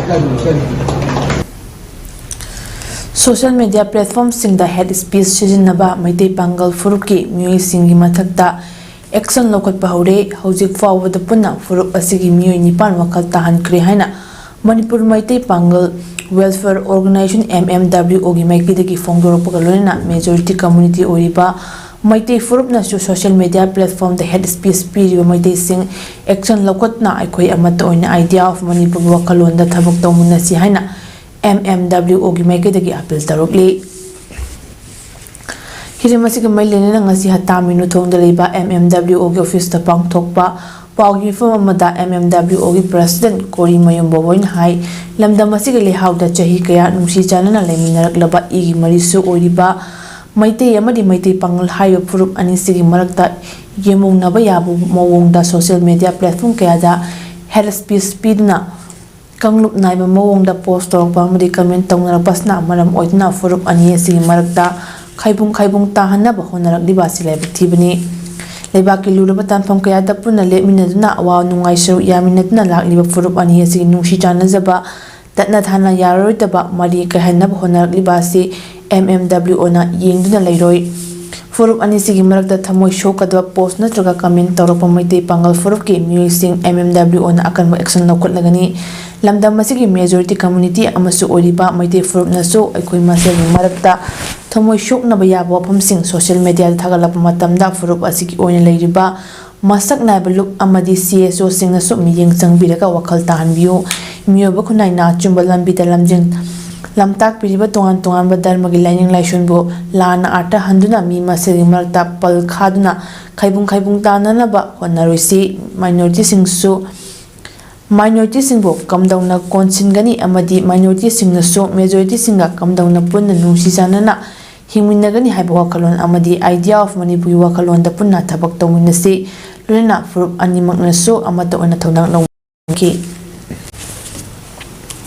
ꯑꯀꯥꯏꯕ ꯂꯧꯖꯔꯤ꯫ Social media platform ꯁꯤꯡꯗ hate speech ꯁꯤꯖꯤꯟꯅꯕ, ꯃꯩꯇꯩ ꯄꯥꯡꯒꯜ ꯐꯨꯔꯨꯞꯀꯤ ꯃꯤꯑꯣꯏꯁꯤꯡꯒꯤ ꯃꯊꯛꯇ ꯑꯦꯛꯁꯟ ꯂꯧꯈꯠꯄ ꯍꯧꯔꯦ꯫ ꯍꯧꯖꯤꯛ ꯐꯥꯎꯕꯗ ꯄꯨꯟꯅ ꯐꯨꯔꯨꯞ ꯑꯁꯤꯒꯤ ꯃꯤꯑꯣꯏ ꯅꯤꯄꯥꯟ ꯋꯥꯈꯜ ꯇꯥꯍꯟꯈ꯭ꯔꯦ ꯍꯥꯏꯅ Manipur Meitei Pangal welfare organisation, M M W ꯑꯣꯒꯤ ꯃꯥꯏꯀꯩꯗꯒꯤ ꯐꯣꯡꯗꯣꯔꯛꯄꯒ ꯂꯣꯏꯅꯅ ꯃꯦꯖꯣꯔꯤꯇꯤ ꯀꯝꯃ꯭ꯌꯨꯅꯤꯇꯤ ꯑꯣꯏꯔꯤꯕ ꯃꯩꯇꯩ ꯐꯨꯔꯨꯞꯅꯁꯨ ꯁꯣꯁꯤꯌꯦꯜ ꯃꯤꯗꯤꯌꯥ ꯄ꯭ꯂꯦꯠꯐꯣꯔꯝꯗ ꯍꯦꯠ ꯁ꯭ꯄꯤꯆ ꯄꯤꯔꯤꯕ ꯃꯩꯇꯩꯁꯤꯡ ꯑꯦꯛꯁꯟ ꯂꯧꯈꯠꯇꯨꯅ ꯑꯩꯈꯣꯏ ꯑꯃꯠꯇ ꯑꯣꯏꯅ ꯑꯥꯏꯗꯤꯌꯥ ꯑꯣꯐ ꯃꯅꯤꯄꯨꯔꯒꯤ ꯋꯥꯈꯜꯂꯣꯟꯗ ꯊꯕꯛ ꯇꯧꯃꯤꯟꯅꯁꯤ ꯍꯥꯏꯅ ꯑꯦꯝ ꯑꯦꯝ ꯗꯕ꯭ꯂꯤꯎ ꯑꯣꯒꯤ ꯃꯥꯏꯀꯩꯗꯒꯤ ꯑꯄꯤꯜ ꯇꯧꯔꯛꯂꯤ꯫ ꯍꯤꯔꯝ ꯑꯁꯤꯒ ꯃꯔꯤ ꯂꯩꯅꯅ ꯉꯁꯤ ꯍꯇꯥ ꯃꯤꯅꯨꯊꯣꯡꯗ ꯂꯩꯕ ꯑꯦꯝ ꯑꯦꯝ ꯗꯕ꯭ꯂꯤꯎ ꯑꯣꯒꯤ ꯑꯣꯐꯤꯁꯇ ꯄꯥꯡꯊꯣꯛꯄ ꯄꯥꯎꯒꯤ ꯃꯤꯐꯝ ꯑꯃꯗ ꯑꯦꯝ ꯑꯦꯝ ꯗꯕ꯭ꯂꯤꯎ ꯑꯣꯒꯤ ꯄ꯭ꯔꯁꯤꯗꯦꯟꯠ ꯀꯣꯔꯤ ꯃꯌꯨꯝ ꯕꯣꯕꯣꯏꯅ ꯍꯥꯏ, ꯂꯝꯗꯝ ꯑꯁꯤꯒꯤ ꯂꯩꯍꯥꯎꯗ ꯆꯍꯤ ꯀꯌꯥ ꯅꯨꯡꯁꯤ ꯆꯥꯟꯅꯅ ꯂꯩꯃꯤꯟꯅꯔꯛꯂꯕ ꯏꯒꯤ ꯃꯔꯤꯁꯨ ꯑꯣꯏꯔꯤꯕ ꯃꯩꯇꯩ ꯑꯃꯗꯤ ꯃꯩꯇꯩ ꯄꯥꯉꯜ ꯍꯥꯏꯔꯤꯕ ꯐꯨꯔꯨꯞ ꯑꯅꯤꯁꯤꯒꯤ ꯃꯔꯛꯇ ꯌꯦꯡꯃꯨꯡꯅꯕ ꯌꯥꯕ ꯃꯑꯣꯡꯗ ꯁꯣꯁꯤꯌꯦꯜ ꯃꯤꯗꯤꯌꯥ ꯄ꯭ꯂꯦꯠꯐꯣꯔꯝ ꯀꯌꯥꯗ ꯍꯦꯠ ꯁ꯭ꯄꯤꯆ ꯄꯤꯗꯨꯅ ꯀꯥꯡꯂꯨꯞ ꯅꯥꯏꯕ ꯃꯑꯣꯡꯗ ꯄꯣꯁ ꯇꯧꯔꯛꯄ ꯑꯃꯗꯤ ꯀꯃꯦꯟ ꯇꯧꯅꯔꯛꯄ ꯑꯁꯤꯅ ꯃꯔꯝ ꯑꯣꯏꯗꯨꯅ ꯐꯨꯔꯨꯞ ꯑꯅꯤ ꯑꯁꯤꯒꯤ ꯃꯔꯛꯇ ꯈꯥꯏꯕꯨꯡ ꯈꯥꯏꯕꯨꯡ ꯇꯥꯍꯟꯅꯕ ꯍꯣꯠꯅꯔꯛꯂꯤꯕ ꯑꯁꯤ ꯂꯥꯏꯕꯛ ꯊꯤꯕꯅꯤ꯫ ꯂꯩꯕꯥꯛꯀꯤ ꯂꯨꯔꯕ ꯇꯥꯟꯐꯝ ꯀꯌꯥꯗ ꯄꯨꯟꯅ ꯂꯦꯞꯃꯤꯟꯅꯗꯨꯅ ꯑꯋꯥ ꯅꯨꯡꯉꯥꯏ ꯁꯔꯨꯛ ꯌꯥꯃꯤꯟꯅꯗꯨꯅ ꯂꯥꯛꯂꯤꯕ ꯐꯨꯔꯨꯞ ꯑꯅꯤ ꯑꯁꯤꯒꯤ ꯅꯨꯡꯁꯤ ꯆꯥꯟꯅꯖꯕ ꯇꯠꯅ ꯊꯥꯅ ꯌꯥꯔꯔꯣꯏꯗꯕ ꯃꯔꯤ ꯀꯥꯏꯍꯟꯅꯕ ꯍꯣꯠꯅꯔꯛꯂꯤꯕ ꯑꯁꯤ ꯑꯦꯝ ꯑꯦꯝ ꯗꯕ꯭ꯂꯤꯎ ꯑꯣꯅ ꯌꯦꯡꯗꯨꯅ ꯂꯩꯔꯣꯏ꯫ ꯐꯨꯔꯨꯞ ꯑꯅꯤꯁꯤꯒꯤ ꯃꯔꯛꯇ ꯊꯃꯣꯏ ꯁꯣꯛꯀꯗꯕ ꯄꯣꯁ ꯅꯠꯇ꯭ꯔꯒ ꯀꯃꯦꯟ ꯇꯧꯔꯛꯄ ꯃꯩꯇꯩ ꯄꯥꯉꯜ ꯐꯨꯔꯨꯞꯀꯤ ꯃꯤꯑꯣꯏꯁꯤꯡ ꯑꯦꯝ ꯑꯦꯝ ꯗꯕ꯭ꯂꯤꯎ ꯑꯣꯅ ꯑꯀꯟꯕ ꯑꯦꯛꯁꯟ ꯂꯧꯈꯠꯂꯒꯅꯤ꯫ ꯂꯝꯗꯝ ꯑꯁꯤꯒꯤ ꯃꯦꯖꯣꯔꯤꯇꯤ ꯀꯝꯃ꯭ꯌꯨꯅꯤꯇꯤ ꯑꯃꯁꯨ ꯑꯣꯏꯔꯤꯕ ꯃꯩꯇꯩ ꯐꯨꯔꯨꯞꯅꯁꯨ ꯑꯩꯈꯣꯏ ꯃꯁꯦꯜꯒꯤ ꯃꯔꯛꯇ ꯊꯃꯣꯏ ꯁꯣꯛꯅꯕ ꯌꯥꯕ ꯋꯥꯐꯝꯁꯤꯡ ꯁꯣꯁꯤꯌꯦꯜ ꯃꯤꯗꯤꯌꯥꯗ ꯊꯥꯒꯠꯂꯛꯄ ꯃꯇꯝꯗ ꯐꯨꯔꯨꯞ ꯑꯁꯤꯒꯤ ꯑꯣꯏꯅ ꯂꯩꯔꯤꯕ ꯃꯁꯛ ꯅꯥꯏꯕ ꯂꯨꯞ ꯑꯃꯗꯤ ꯁꯤ ꯑꯦꯁ ꯑꯣꯁꯤꯡꯅꯁꯨ ꯃꯤꯠꯌꯦꯡ ꯆꯪꯕꯤꯔꯒ ꯋꯥꯈꯜ ꯇꯥꯍꯟꯕꯤꯌꯨ꯫ ꯃꯤꯑꯣꯏꯕ ꯈꯨꯟꯅꯥꯏꯅ ꯑꯆꯨꯝꯕ ꯂꯝꯕꯤꯗ ꯂꯝꯖꯦꯟ ꯂꯝꯇꯥꯛꯄꯤꯔꯤꯕ ꯇꯣꯉꯥꯟ ꯇꯣꯉꯥꯟꯕ ꯙꯔꯃꯒꯤ ꯂꯥꯏꯅꯤꯡ ꯂꯥꯏꯁꯣꯟꯕꯨ ꯂꯥꯟꯅ ꯑꯥꯔꯊ ꯍꯟꯗꯨꯅ ꯃꯤ ꯃꯁꯦꯜꯒꯤ ꯃꯔꯛꯇ ꯄꯜ ꯈꯥꯗꯨꯅ ꯈꯥꯏꯕꯨꯡ ꯈꯥꯏꯕꯨꯡ ꯇꯥꯅꯅꯕ ꯍꯣꯠꯅꯔꯣꯏꯁꯤ꯫ ꯃꯥꯏꯅꯣꯔꯤꯇꯤꯁꯤꯡꯁꯨ ꯃꯥꯏꯅꯣꯔꯤꯇꯤꯁꯤꯡꯕꯨ ꯀꯝꯗꯧꯅ ꯀꯣꯟꯁꯤꯟꯒꯅꯤ ꯑꯃꯗꯤ ꯃꯥꯏꯅꯣꯔꯤꯇꯤꯁꯤꯡꯅꯁꯨ ꯃꯦꯖꯣꯔꯤꯇꯤꯁꯤꯡꯒ ꯀꯝꯗꯧꯅ ꯄꯨꯟꯅ ꯅꯨꯡꯁꯤ ꯆꯥꯟꯅꯅ ꯍꯤꯡꯃꯤꯟꯅꯒꯅꯤ ꯍꯥꯏꯕ ꯋꯥꯈꯜꯂꯣꯟ ꯑꯃꯗꯤ ꯑꯥꯏꯗꯤꯌꯥ ꯑꯣꯐ ꯃꯅꯤꯄꯨꯔꯒꯤ ꯋꯥꯈꯜꯂꯣꯟꯗ ꯄꯨꯟꯅ ꯊꯕꯛ ꯇꯧꯃꯤꯟꯅꯁꯤ꯫ ꯂꯣꯏꯅꯅ ꯐꯨꯔꯨꯞ ꯑꯅꯤꯃꯛꯅꯁꯨ ꯑꯃꯠꯇ ꯑꯣꯏꯅ ꯊꯧꯗꯥꯡ ꯂꯧꯃꯤꯟꯅꯈꯤ꯫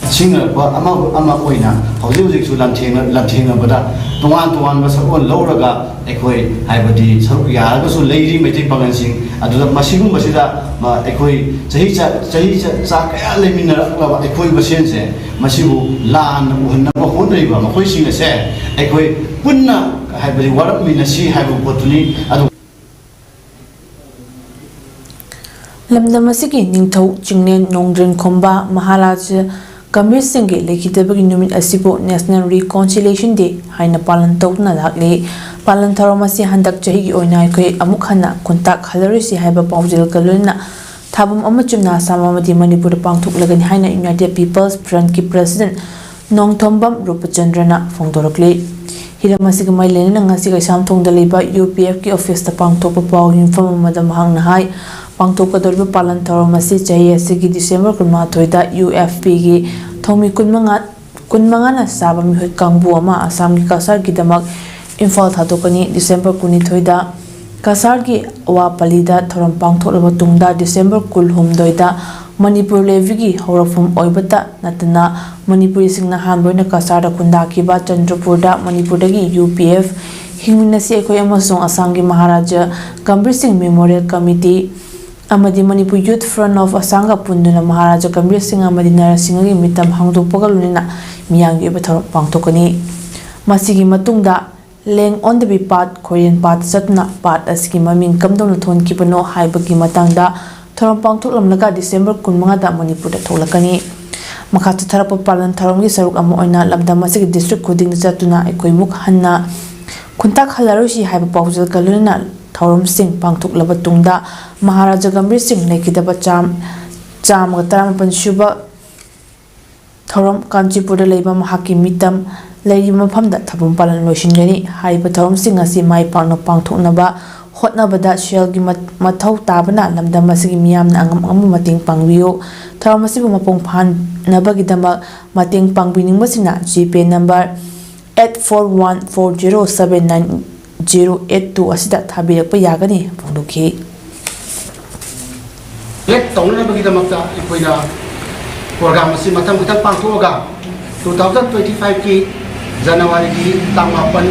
ꯁꯤꯡꯅꯔꯛꯄ ꯑꯃ ꯑꯃ ꯑꯣꯏꯅ ꯍꯧꯖꯤꯛ ꯍꯧꯖꯤꯛꯁꯨ ꯂꯥꯟꯊꯦꯡꯅ ꯂꯥꯟꯊꯦꯡꯅꯕꯗ ꯇꯣꯉꯥꯟ ꯇꯣꯉꯥꯟꯕ ꯁꯛꯂꯣꯟ ꯂꯧꯔꯒ ꯑꯩꯈꯣꯏ ꯍꯥꯏꯕꯗꯤ ꯁꯔꯨꯛ ꯌꯥꯔꯒꯁꯨ ꯂꯩꯔꯤ ꯃꯩꯇꯩ ꯄꯥꯉꯜꯁꯤꯡ꯫ ꯑꯗꯨꯗ ꯃꯁꯤꯒꯨꯝꯕꯁꯤꯗ ꯃ- ꯑꯩꯈꯣꯏ ꯆꯍꯤ ꯆ- ꯆꯍꯤ ꯆ- ꯆꯥ ꯀꯌꯥ ꯂꯩꯃꯤꯟꯅꯔꯛꯂꯕ ꯑꯩꯈꯣꯏ ꯃꯁꯦꯟꯁꯦ ꯃꯁꯤꯕꯨ ꯂꯥꯟꯅ ꯎꯍꯟꯅꯕ ꯍꯣꯠꯅꯔꯤꯕ ꯃꯈꯣꯏꯁꯤꯡ ꯑꯁꯦ ꯑꯩꯈꯣꯏ ꯄꯨꯟꯅ ꯍꯥꯏꯕꯗꯤ ꯋꯥꯔꯛꯃꯤꯟꯅꯁꯤ ꯍꯥꯏꯕ ꯄꯣꯠꯇꯨꯅꯤ꯫ ꯑꯗꯨ ꯂꯝꯗꯝ ꯑꯁꯤꯒꯤ ꯅꯤꯡꯊꯧ ꯆꯤꯡꯂꯦꯟ ꯅꯣꯡꯗ꯭ꯔꯦꯟ ꯈꯣꯝꯕ ꯃꯍꯥꯔꯥꯖ ꯒꯝꯚꯤꯔ ꯁꯤꯡꯒꯤ ꯂꯩꯈꯤꯗꯕꯒꯤ ꯅꯨꯃꯤꯠ ꯑꯁꯤꯕꯨ National Reconciliation Day ꯍꯥꯏꯅ ꯄꯥꯂꯟ ꯇꯧꯗꯨꯅ ꯂꯥꯛꯂꯤ꯫ ꯄꯥꯂꯟ ꯊꯧꯔꯝ ꯑꯁꯤ ꯍꯟꯗꯛ ꯆꯍꯤꯒꯤ ꯑꯣꯏꯅ ꯑꯩꯈꯣꯏ ꯑꯃꯨꯛ ꯍꯟꯅ ꯈꯨꯟꯇꯥꯛ ꯍꯜꯂꯔꯣꯏꯁꯤ ꯍꯥꯏꯕ ꯄꯥꯎꯖꯦꯜꯒ ꯂꯣꯏꯅꯅ ꯊꯥꯕꯝ ꯑꯃ ꯆꯨꯝꯅ ꯑꯁꯥꯝ ꯑꯃꯗꯤ ꯃꯅꯤꯄꯨꯔꯗ ꯄꯥꯡꯊꯣꯛꯂꯒꯅꯤ ꯍꯥꯏꯅ United People's Front ꯀꯤ President ꯅꯣꯡꯊꯣꯝꯕꯝ ꯔꯨꯄꯆꯟꯗ꯭ꯔꯅ ꯐꯣꯡꯗꯣꯔꯛꯂꯤ꯫ ꯍꯤꯔꯝ ꯑꯁꯤꯒ ꯃꯔꯤ ꯂꯩꯅꯅ ꯉꯁꯤ ꯀꯩꯁꯥꯝꯊꯣꯡꯗ ꯂꯩꯕ U P F ꯀꯤ office ꯇ ꯄꯥꯡꯊꯣꯛꯄ ꯄꯥꯎ ꯌꯨꯝꯐꯝ ꯑꯃꯗ ꯃꯍꯥꯛꯅ ꯍꯥꯏ, ꯄꯥꯡꯊꯣꯛꯀꯗꯧꯔꯤꯕ ꯄꯥꯂꯟ ꯊꯧꯔꯝ ꯑꯁꯤ ꯆꯍꯤ ꯑꯁꯤꯒꯤ December ꯀꯨꯟꯃꯥꯊꯣꯏꯗ U F P ꯒꯤ ꯊꯧꯃꯤ ꯀꯨꯟꯃꯉꯥ, ꯀꯨꯟꯃꯉꯥꯅ ꯆꯥꯕ ꯃꯤꯍꯨꯠ ꯀꯥꯡꯕꯨ ꯑꯃ ꯑꯁꯥꯝꯒꯤ ꯀꯁꯥꯔꯒꯤꯗꯃꯛ ꯏꯝꯐꯥꯜ ꯊꯥꯗꯣꯛꯀꯅꯤ꯫ December ꯀꯨꯟꯅꯤꯊꯣꯏꯗ ꯀꯁꯥꯔꯒꯤ ꯑꯋꯥꯄꯜꯂꯤꯗ ꯊꯧꯔꯝ ꯄꯥꯡꯊꯣꯛꯂꯕ ꯇꯨꯡꯗ December ꯀꯨꯟꯍꯨꯝꯗꯣꯏꯗ ꯃꯅꯤꯄꯨꯔ ꯂꯦꯚꯤꯒꯤ ꯍꯧꯔꯛꯐꯝ ꯑꯣꯏꯕꯇ ꯅꯠꯇꯅ ꯃꯅꯤꯄꯨꯔꯤꯁꯤꯡꯅ ꯑꯍꯥꯟꯕ ꯑꯣꯏꯅ ꯀꯁꯥꯔꯗ ꯈꯨꯟꯗꯥꯈꯤꯕ ꯆꯟꯗ꯭ꯔꯄꯨꯔꯗ ꯃꯅꯤꯄꯨꯔꯗꯒꯤ U P F ꯍꯤꯡꯃꯤꯟꯅꯁꯤ ꯑꯩꯈꯣꯏ ꯑꯃꯁꯨꯡ ꯑꯁꯥꯝꯒꯤ ꯃꯍꯥꯔꯥꯖ ꯒꯝꯚꯤꯔ ꯁꯤꯡ Memorial Committee ꯑꯃꯗꯤ Manipur Youth Front of Assam ꯒ ꯄꯨꯟꯗꯨꯅ ꯃꯍꯥꯔꯥꯖꯥ ꯒꯝꯚꯤꯔ ꯁꯤꯡ ꯑꯃꯗꯤ ꯅꯔꯁꯤꯡꯍꯒꯤ ꯃꯤꯇꯝ ꯍꯥꯡꯗꯣꯛꯄꯒ ꯂꯣꯏꯅꯅ ꯃꯤꯌꯥꯝꯒꯤ ꯑꯣꯏꯕ ꯊꯧꯔꯝ ꯄꯥꯡꯊꯣꯛꯀꯅꯤ꯫ ꯃꯁꯤꯒꯤ ꯃꯇꯨꯡꯗ ꯂꯦꯡ ꯑꯣꯟꯗꯕꯤ ꯄꯥꯠ ꯈꯣꯏꯔꯦꯟ ꯄꯥꯠꯇ ꯆꯠꯇꯨꯅ ꯄꯥꯠ ꯑꯁꯤꯒꯤ ꯃꯃꯤꯡ ꯀꯝꯗꯧꯅ ꯊꯣꯟꯈꯤꯕꯅꯣ ꯍꯥꯏꯕꯒꯤ ꯃꯇꯥꯡꯗ ꯊꯧꯔꯝ ꯄꯥꯡꯊꯣꯛꯂꯝꯂꯒ December ꯀꯨꯟꯃꯉꯥꯗ ꯃꯅꯤꯄꯨꯔꯗ ꯊꯣꯛꯂꯛꯀꯅꯤ꯫ ꯃꯈꯥ ꯆꯠꯊꯔꯛꯄ ꯄꯥꯂꯟ ꯊꯧꯔꯝꯒꯤ ꯁꯔꯨꯛ ꯑꯃ ꯑꯣꯏꯅ ꯂꯝꯗꯝ ꯑꯁꯤꯒꯤ district ꯈꯨꯗꯤꯡꯗ ꯆꯠꯇꯨꯅ ꯑꯩꯈꯣꯏ ꯑꯃꯨꯛ ꯍꯟꯅ ꯈꯨꯟꯇꯥꯛ ꯍꯜꯂꯔꯣꯏꯁꯤ ꯍꯥꯏꯕ ꯄꯥꯎꯖꯦꯜꯒ ꯂꯣꯏꯅꯅ ꯊꯧꯔꯝꯁꯤꯡ ꯄꯥꯡꯊꯣꯛꯂꯕ ꯇꯨꯡꯗ ꯃꯍꯥꯔꯥꯖꯥ ꯒꯝꯚꯤꯔ ꯁꯤꯡ ꯂꯩꯈꯤꯗꯕ ꯆꯥꯝ-, ꯆꯥꯝꯃꯒ ꯇꯔꯥꯃꯥꯄꯟ ꯁꯨꯕ ꯊꯧꯔꯝ ꯀꯥꯟꯆꯤꯄꯨꯔꯗ ꯂꯩꯕ ꯃꯍꯥꯛꯀꯤ ꯃꯤꯇꯝ ꯂꯩꯔꯤꯕ ꯃꯐꯝꯗ ꯊꯧꯕꯝ ꯄꯥꯂꯟ ꯂꯣꯏꯁꯤꯟꯒꯅꯤ꯫ ꯍꯥꯏꯔꯤꯕ ꯊꯧꯔꯝꯁꯤꯡ ꯑꯁꯤ ꯃꯥꯏ ꯄꯥꯛꯅ ꯄꯥꯡꯊꯣꯛꯅꯕ ꯍꯣꯠꯅꯕꯗ ꯁꯦꯜꯒꯤ ꯃ-, ꯃꯊꯧ ꯇꯥꯕꯅ ꯂꯝꯗꯝ ꯑꯁꯤꯒꯤ ꯃꯤꯌꯥꯝꯅ ꯑꯉꯝ ꯑꯉꯝꯕ ꯃꯇꯦꯡ ꯄꯥꯡꯕꯤꯌꯨ꯫ ꯊꯧꯔꯝ ꯑꯁꯤꯕꯨ ꯃꯄꯨꯡ ꯐꯥꯍꯟꯅꯕꯒꯤꯗꯃꯛ ꯃꯇꯦꯡ ꯄꯥꯡꯕꯤꯅꯤꯡꯕꯁꯤꯡꯅ GPay number eight four one four zero seven nine zero eight two ꯑꯁꯤꯗ ꯊꯥꯕꯤꯔꯛꯄ ꯌꯥꯒꯅꯤ ꯐꯣꯡꯗꯣꯛꯈꯤ꯫ Elect ꯇꯧꯅꯅꯕꯒꯤꯗꯃꯛꯇ ꯑꯩꯈꯣꯏꯅ program ꯑꯁꯤ ꯃꯊꯪ ꯃꯊꯪ ꯄꯥꯡꯊꯣꯛꯑꯒ two thousand twenty five ꯀꯤ January ꯒꯤ ꯇꯥꯡ ꯃꯥꯄꯟ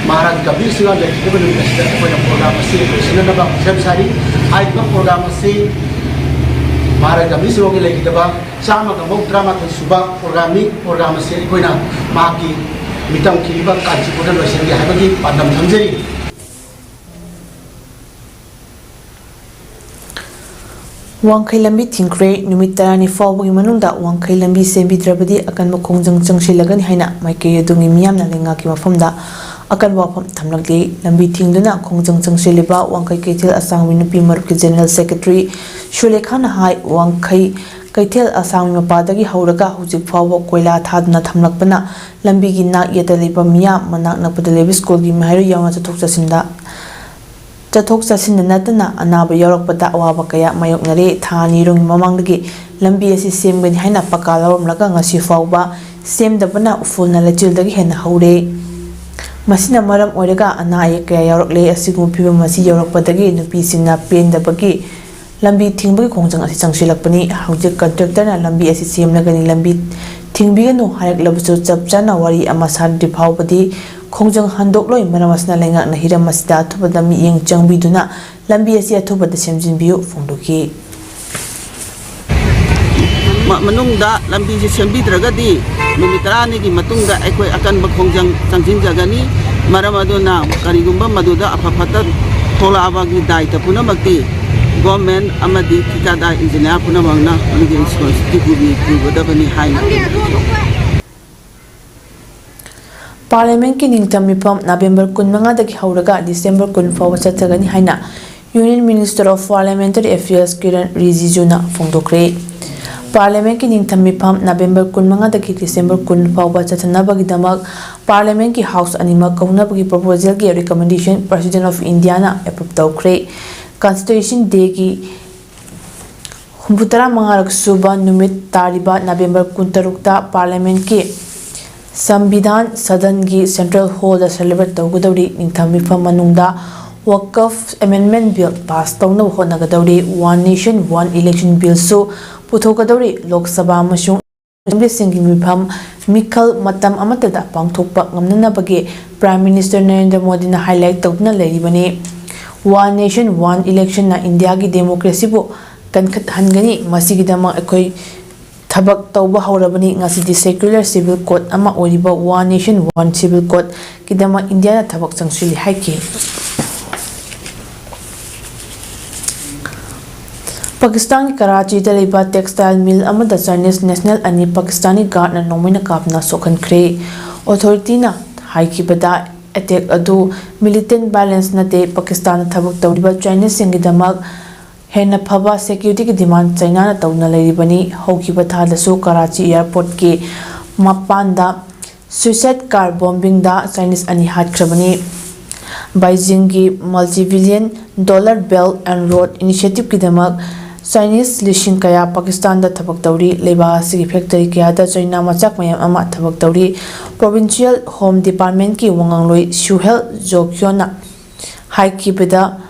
ꯃꯍꯥꯔꯥꯖ ꯒꯝꯚꯤꯔ ꯁꯤꯡꯍ ꯂꯩꯈꯤꯗꯕ ꯅꯨꯃꯤꯠ ꯑꯁꯤꯗ ꯑꯩꯈꯣꯏꯅ program ꯑꯁꯤ ꯂꯣꯏꯁꯤꯟꯅꯅꯕ ꯁꯦꯝ ꯁꯥꯔꯤ꯫ ꯍꯥꯏꯔꯤꯕ program ꯑꯁꯤ ꯃꯍꯥꯔꯥꯖ ꯒꯝꯚꯤꯔ ꯁꯤꯡꯍꯒꯤ ꯂꯩꯈꯤꯗꯕ ꯆꯥꯝꯃꯒ ꯃꯧꯗ꯭ꯔꯥ ꯃꯥꯊꯣꯏ ꯁꯨꯕ program ꯅꯤ꯫ Program ꯑꯁꯤ ꯑꯩꯈꯣꯏꯅ ꯃꯍꯥꯛꯀꯤ ꯃꯤꯇꯝ ꯈꯤꯡꯂꯤꯕ ꯀꯥꯟꯆꯤꯄꯨꯔꯗ ꯂꯣꯏꯁꯤꯟꯒꯦ ꯍꯥꯏꯕꯒꯤ ꯄꯥꯟꯗꯝ ꯊꯝꯖꯔꯤ꯫ ꯋꯥꯡꯈꯩ ꯂꯝꯕꯤ ꯊꯤꯡꯈ꯭ꯔꯦ꯫ ꯅꯨꯃꯤꯠ ꯇꯔꯥꯅꯤ ꯐꯥꯎꯕꯒꯤ ꯃꯅꯨꯡꯗ ꯋꯥꯡꯈꯩ ꯂꯝꯕꯤ ꯁꯦꯝꯕꯤꯗ꯭ꯔꯕꯗꯤ ꯑꯀꯟꯕ ꯈꯣꯡꯖꯪ ꯆꯪꯁꯤꯜꯂꯒꯅꯤ ꯍꯥꯏꯅ ꯃꯥꯏꯀꯩ ꯑꯗꯨꯒꯤ ꯃꯤꯌꯥꯝꯅ ꯂꯩꯉꯥꯛꯀꯤ ꯃꯐꯝꯗ ꯑꯀꯟꯕ ꯋꯥꯐꯝ ꯊꯝꯂꯛꯂꯤ꯫ ꯂꯝꯕꯤ ꯊꯤꯡꯗꯨꯅ ꯈꯣꯡꯖꯪ ꯆꯪꯁꯤꯜꯂꯤꯕ ꯋꯥꯡꯈꯩ ꯀꯩꯊꯦꯜ ꯑꯁꯥꯡꯕꯤ ꯅꯨꯄꯤ ꯃꯔꯨꯞꯀꯤ ꯖꯦꯅꯔꯦꯜ ꯁꯦꯀ꯭ꯔꯦꯇꯔꯤ ꯁꯨꯂꯦꯈꯥꯅ ꯍꯥꯏ, ꯋꯥꯡꯈꯩ ꯀꯩꯊꯦꯜ ꯑꯁꯥꯡꯕꯤ ꯃꯄꯥꯗꯒꯤ ꯍꯧꯔꯒ ꯍꯧꯖꯤꯛ ꯐꯥꯎꯕ ꯀꯣꯏꯂꯥ ꯊꯥꯗꯨꯅ ꯊꯝꯂꯛꯄꯅ ꯂꯝꯕꯤꯒꯤ ꯅꯥꯛ ꯌꯦꯠꯇ ꯂꯩꯕ ꯃꯤꯌꯥꯝ, ꯃꯅꯥꯛ ꯅꯛꯄꯗ ꯂꯩꯕ ꯁ꯭ꯀꯨꯜꯒꯤ ꯃꯍꯩꯔꯣꯏ ꯌꯥꯎꯅ ꯆꯠꯊꯣꯛ ꯆꯠꯁꯤꯟꯗ ꯆꯠꯊꯣꯛ ꯆꯠꯁꯤꯟꯗ ꯅꯠꯇꯅ ꯑꯅꯥꯕ ꯌꯥꯎꯔꯛꯄꯗ ꯑꯋꯥꯕ ꯀꯌꯥ ꯃꯥꯌꯣꯛꯅꯔꯦ꯫ ꯊꯥ ꯑꯅꯤꯔꯣꯝꯒꯤ ꯃꯃꯥꯡꯗꯒꯤ ꯂꯝꯕꯤ ꯑꯁꯤ ꯁꯦꯝꯒꯅꯤ ꯍꯥꯏꯅ ꯄꯀꯥ ꯂꯧꯔꯝꯂꯒ ꯉꯁꯤ ꯐꯥꯎꯕ ꯁꯦꯝꯗꯕꯅ ꯎꯐꯨꯜꯅ ꯂꯩꯆꯤꯜꯗꯒꯤ ꯍꯦꯟꯅ ꯍꯧꯔꯦ꯫ ꯃꯁꯤꯅ ꯃꯔꯝ ꯑꯣꯏꯔꯒ ꯑꯅꯥ ꯑꯌꯦꯛ ꯀꯌꯥ ꯌꯥꯎꯔꯛꯂꯦ꯫ ꯑꯁꯤꯒꯨꯝꯕ ꯐꯤꯕꯝ ꯑꯁꯤ ꯌꯧꯔꯛꯄꯗꯒꯤ ꯅꯨꯄꯤꯁꯤꯡꯅ ꯄꯦꯟꯗꯕꯒꯤ ꯂꯝꯕꯤ ꯊꯤꯡꯕꯒꯤ ꯈꯣꯡꯖꯪ ꯑꯁꯤ ꯆꯪꯁꯤꯜꯂꯛꯄꯅꯤ꯫ ꯍꯧꯖꯤꯛ ꯀꯟꯇ꯭ꯔꯦꯛꯇꯔꯅ ꯂꯝꯕꯤ ꯑꯁꯤ ꯁꯦꯝꯂꯒꯅꯤ, ꯂꯝꯕꯤ ꯊꯤꯡꯕꯤꯒꯅꯨ ꯍꯥꯏꯔꯛꯂꯕꯁꯨ ꯆꯞ ꯆꯥꯅ ꯋꯥꯔꯤ ꯑꯃ ꯁꯥꯗ꯭ꯔꯤ ꯐꯥꯎꯕꯗꯤ ꯈꯣꯡꯖꯪ ꯍꯟꯗꯣꯛꯂꯣꯏ꯫ ꯃꯔꯝ ꯑꯁꯤꯅ ꯂꯩꯉꯥꯛꯅ ꯍꯤꯔꯝ ꯑꯁꯤꯗ ꯑꯊꯨꯕꯗ ꯃꯤꯠꯌꯦꯡ ꯆꯪꯕꯤꯗꯨꯅ ꯂꯝꯕꯤ ꯑꯁꯤ ꯑꯊꯨꯕꯗ ꯁꯦꯝꯖꯤꯟꯕꯤꯌꯨ ꯐꯣꯡꯗꯣꯛꯈꯤ꯫ ꯃ-, ꯃꯅꯨꯡꯗ ꯂꯝꯕꯤꯁꯤ ꯁꯦꯝꯕꯤꯗ꯭ꯔꯒꯗꯤ ꯅꯨꯃꯤꯠ ꯇꯔꯥꯅꯤꯒꯤ ꯃꯇꯨꯡꯗ ꯑꯩꯈꯣꯏ ꯑꯀꯟꯕ ꯈꯣꯡꯖꯪ ꯆꯪꯁꯤꯟꯖꯒꯅꯤ꯫ ꯃꯔꯝ ꯑꯗꯨꯅ ꯀꯔꯤꯒꯨꯝꯕ ꯃꯗꯨꯗ ꯑꯐ ꯐꯠꯇ ꯊꯣꯛꯂꯛꯑꯕꯒꯤ ꯗꯥꯏꯇ ꯄꯨꯝꯅꯃꯛꯇꯤ ꯒꯣꯔꯃꯦꯟ ꯑꯃꯗꯤ ꯊꯤꯀꯥꯗꯥꯔ ꯏꯟꯖꯤꯅꯤꯌꯥꯔ ꯄꯨꯝꯅꯃꯛꯅ ꯃꯗꯨꯒꯤ ꯔꯦꯁꯄꯣꯟꯁꯤꯕꯤꯂꯤꯇꯤ ꯄꯨꯒꯗꯕꯅꯤ ꯍꯥꯏꯅ ꯄꯥꯔꯂꯤꯌꯥꯃꯦꯟꯠꯀꯤ ꯅꯤꯡꯊꯝ ꯃꯤꯐꯝ ꯅꯕꯦꯝꯕꯔ ꯀꯨꯟꯃꯉꯥꯗꯒꯤ ꯍꯧꯔꯒ ꯗꯤꯁꯦꯝꯕꯔ ꯀꯨꯟ ꯐꯥꯎꯕ ꯆꯠꯊꯒꯅꯤ ꯍꯥꯏꯅ Union Minister of Parliamentary Affairs Kiran ꯔꯤꯖꯤꯖꯨꯅ ꯐꯣꯡꯗꯣꯛꯈ꯭ꯔꯦ꯫ ꯄꯥꯔꯂꯤꯌꯥꯃꯦꯟꯠꯀꯤ ꯅꯤꯡꯊꯝ ꯃꯤꯐꯝ ꯅꯕꯦꯝꯕꯔ ꯀꯨꯟꯃꯉꯥꯗꯒꯤ ꯗꯤꯁꯦꯝꯕꯔ ꯀꯨꯟ ꯐꯥꯎꯕ ꯆꯠꯊꯅꯕꯒꯤꯗꯃꯛ ꯄꯥꯔꯂꯤꯌꯥꯃꯦꯟꯠꯀꯤ ꯍꯥꯎꯁ ꯑꯅꯤꯃꯛ ꯀꯧꯅꯕꯒꯤ ꯄ꯭ꯔꯣꯄꯣꯖꯦꯜꯒꯤ ꯔꯤꯀꯃꯦꯟꯗꯦꯁꯟ President of Indiaꯅ ꯑꯦꯄ꯭ꯔꯨꯚ ꯇꯧꯈ꯭ꯔꯦ꯫ Constitution Dayꯒꯤ ꯍꯨꯝꯐꯨꯇꯔꯥ ꯃꯉꯥꯔꯛ ꯁꯨꯕ ꯅꯨꯃꯤꯠ ꯇꯥꯔꯤꯕ ꯅꯕꯦꯝꯕꯔ ꯀꯨꯟꯇꯔꯨꯛꯇ ꯄꯥꯔꯂꯤꯌꯥꯃꯦꯟꯠꯀꯤ ꯁꯝꯕꯤꯙꯥꯟ ꯁꯗꯟꯒꯤ ꯁꯦꯟꯇ꯭ꯔꯦꯜ ꯍꯣꯜꯗ ꯁꯦꯂꯦꯕ꯭ꯔꯦꯠ ꯇꯧꯒꯗꯧꯔꯤ꯫ ꯅꯤꯡꯊꯝ ꯃꯤꯐꯝ ꯃꯅꯨꯡꯗ ꯋꯛꯐ ꯑꯦꯃꯦꯟꯗꯃꯦꯟꯠ ꯕꯤꯜ ꯄꯥꯁ ꯇꯧꯅꯕ ꯍꯣꯠꯅꯒꯗꯧꯔꯤ꯫ One Nation One Election ꯕꯤꯜꯁꯨ ꯄꯨꯊꯣꯛꯀꯗꯧꯔꯤ꯫ Lok Sabha ꯑꯃꯁꯨꯡ ꯑꯦꯁꯦꯝꯕ꯭ꯂꯤꯁꯤꯡꯒꯤ ꯃꯤꯐꯝ ꯃꯤꯈꯜ ꯃꯇꯝ ꯑꯃꯠꯇꯗ ꯄꯥꯡꯊꯣꯛꯄ ꯉꯝꯅꯅꯕꯒꯤ ꯄ꯭ꯔꯥꯏꯝ ꯃꯤꯅꯤꯁꯇꯔ ꯅꯔꯦꯟꯗ꯭ꯔ ꯃꯣꯗꯤꯅ ꯍꯥꯏꯂꯥꯏꯠ ꯇꯧꯗꯨꯅ ꯂꯩꯔꯤꯕꯅꯤ꯫ One Nation One Electionꯅ ꯏꯟꯗꯤꯌꯥꯒꯤ ꯗꯦꯃꯣꯀ꯭ꯔꯦꯁꯤꯕꯨ ꯀꯟꯈꯠꯍꯟꯒꯅꯤ꯫ ꯃꯁꯤꯒꯤꯗꯃꯛ ꯑꯩꯈꯣꯏ ꯊꯕꯛ ꯇꯧꯕ ꯍꯧꯔꯕꯅꯤ꯫ ꯉꯁꯤꯗꯤ ꯁꯦꯀ꯭ꯌꯨꯂꯔ ꯁꯤꯚꯤꯜ ꯀꯣꯗ ꯑꯃ ꯑꯣꯏꯔꯤꯕ One Nation One Civil Codeꯀꯤꯗꯃꯛ ꯏꯟꯗꯤꯌꯥꯅ ꯊꯕꯛ ꯆꯪꯁꯤꯜꯂꯤ ꯍꯥꯏꯈꯤ꯫ ꯄꯥꯀꯤꯁꯇꯥꯟꯒꯤ ꯀꯔꯥꯆꯤꯗ ꯂꯩꯕ textile mill ꯑꯃꯗ Chinese national ꯑꯅꯤ ꯄꯥꯀꯤꯁꯇꯥꯅꯤ guardꯅ ꯅꯣꯡꯃꯩꯅ ꯀꯥꯞꯇꯨꯅ ꯁꯣꯛꯍꯟꯈ꯭ꯔꯦ꯫ Authorityꯅ ꯍꯥꯏꯈꯤꯕꯗ, attack ꯑꯗꯨ militant violence ꯅꯠꯇꯦ, ꯄꯥꯀꯤꯁꯇꯥꯟꯗ ꯊꯕꯛ ꯇꯧꯔꯤꯕ Chineseꯁꯤꯡꯒꯤꯗꯃꯛ ꯍꯦꯟꯅ ꯐꯕ securityꯒꯤ demand Chinaꯅ ꯇꯧꯗꯨꯅ ꯂꯩꯔꯤꯕꯅꯤ꯫ ꯍꯧꯈꯤꯕ ꯊꯥꯗꯁꯨ ꯀꯔꯥꯆꯤ airportꯀꯤ ꯃꯄꯥꯟꯗ suicide car bombingꯗ Chinese ꯑꯅꯤ ꯍꯥꯠꯈ꯭ꯔꯕꯅꯤ꯫ Beijingꯒꯤ multi-billion dollar Belt and Road initiativeꯀꯤꯗꯃꯛ Chinese ꯂꯤꯁꯤꯡ ꯀꯌꯥ ꯄꯥꯀꯤꯁꯇꯥꯟꯗ ꯊꯕꯛ ꯇꯧꯔꯤ꯫ ꯂꯩꯕꯥꯛ ꯑꯁꯤꯒꯤ factory ꯀꯌꯥꯗ ꯆꯩꯅꯥ ꯃꯆꯥꯛ ꯃꯌꯥꯝ ꯑꯃ ꯊꯕꯛ ꯇꯧꯔꯤ꯫ Provincial Home Departmentꯀꯤ ꯋꯥꯉꯥꯡꯂꯣꯏ Suhel ꯖꯣꯈꯤꯌꯣꯟꯅ ꯍꯥꯏꯈꯤꯕꯗ,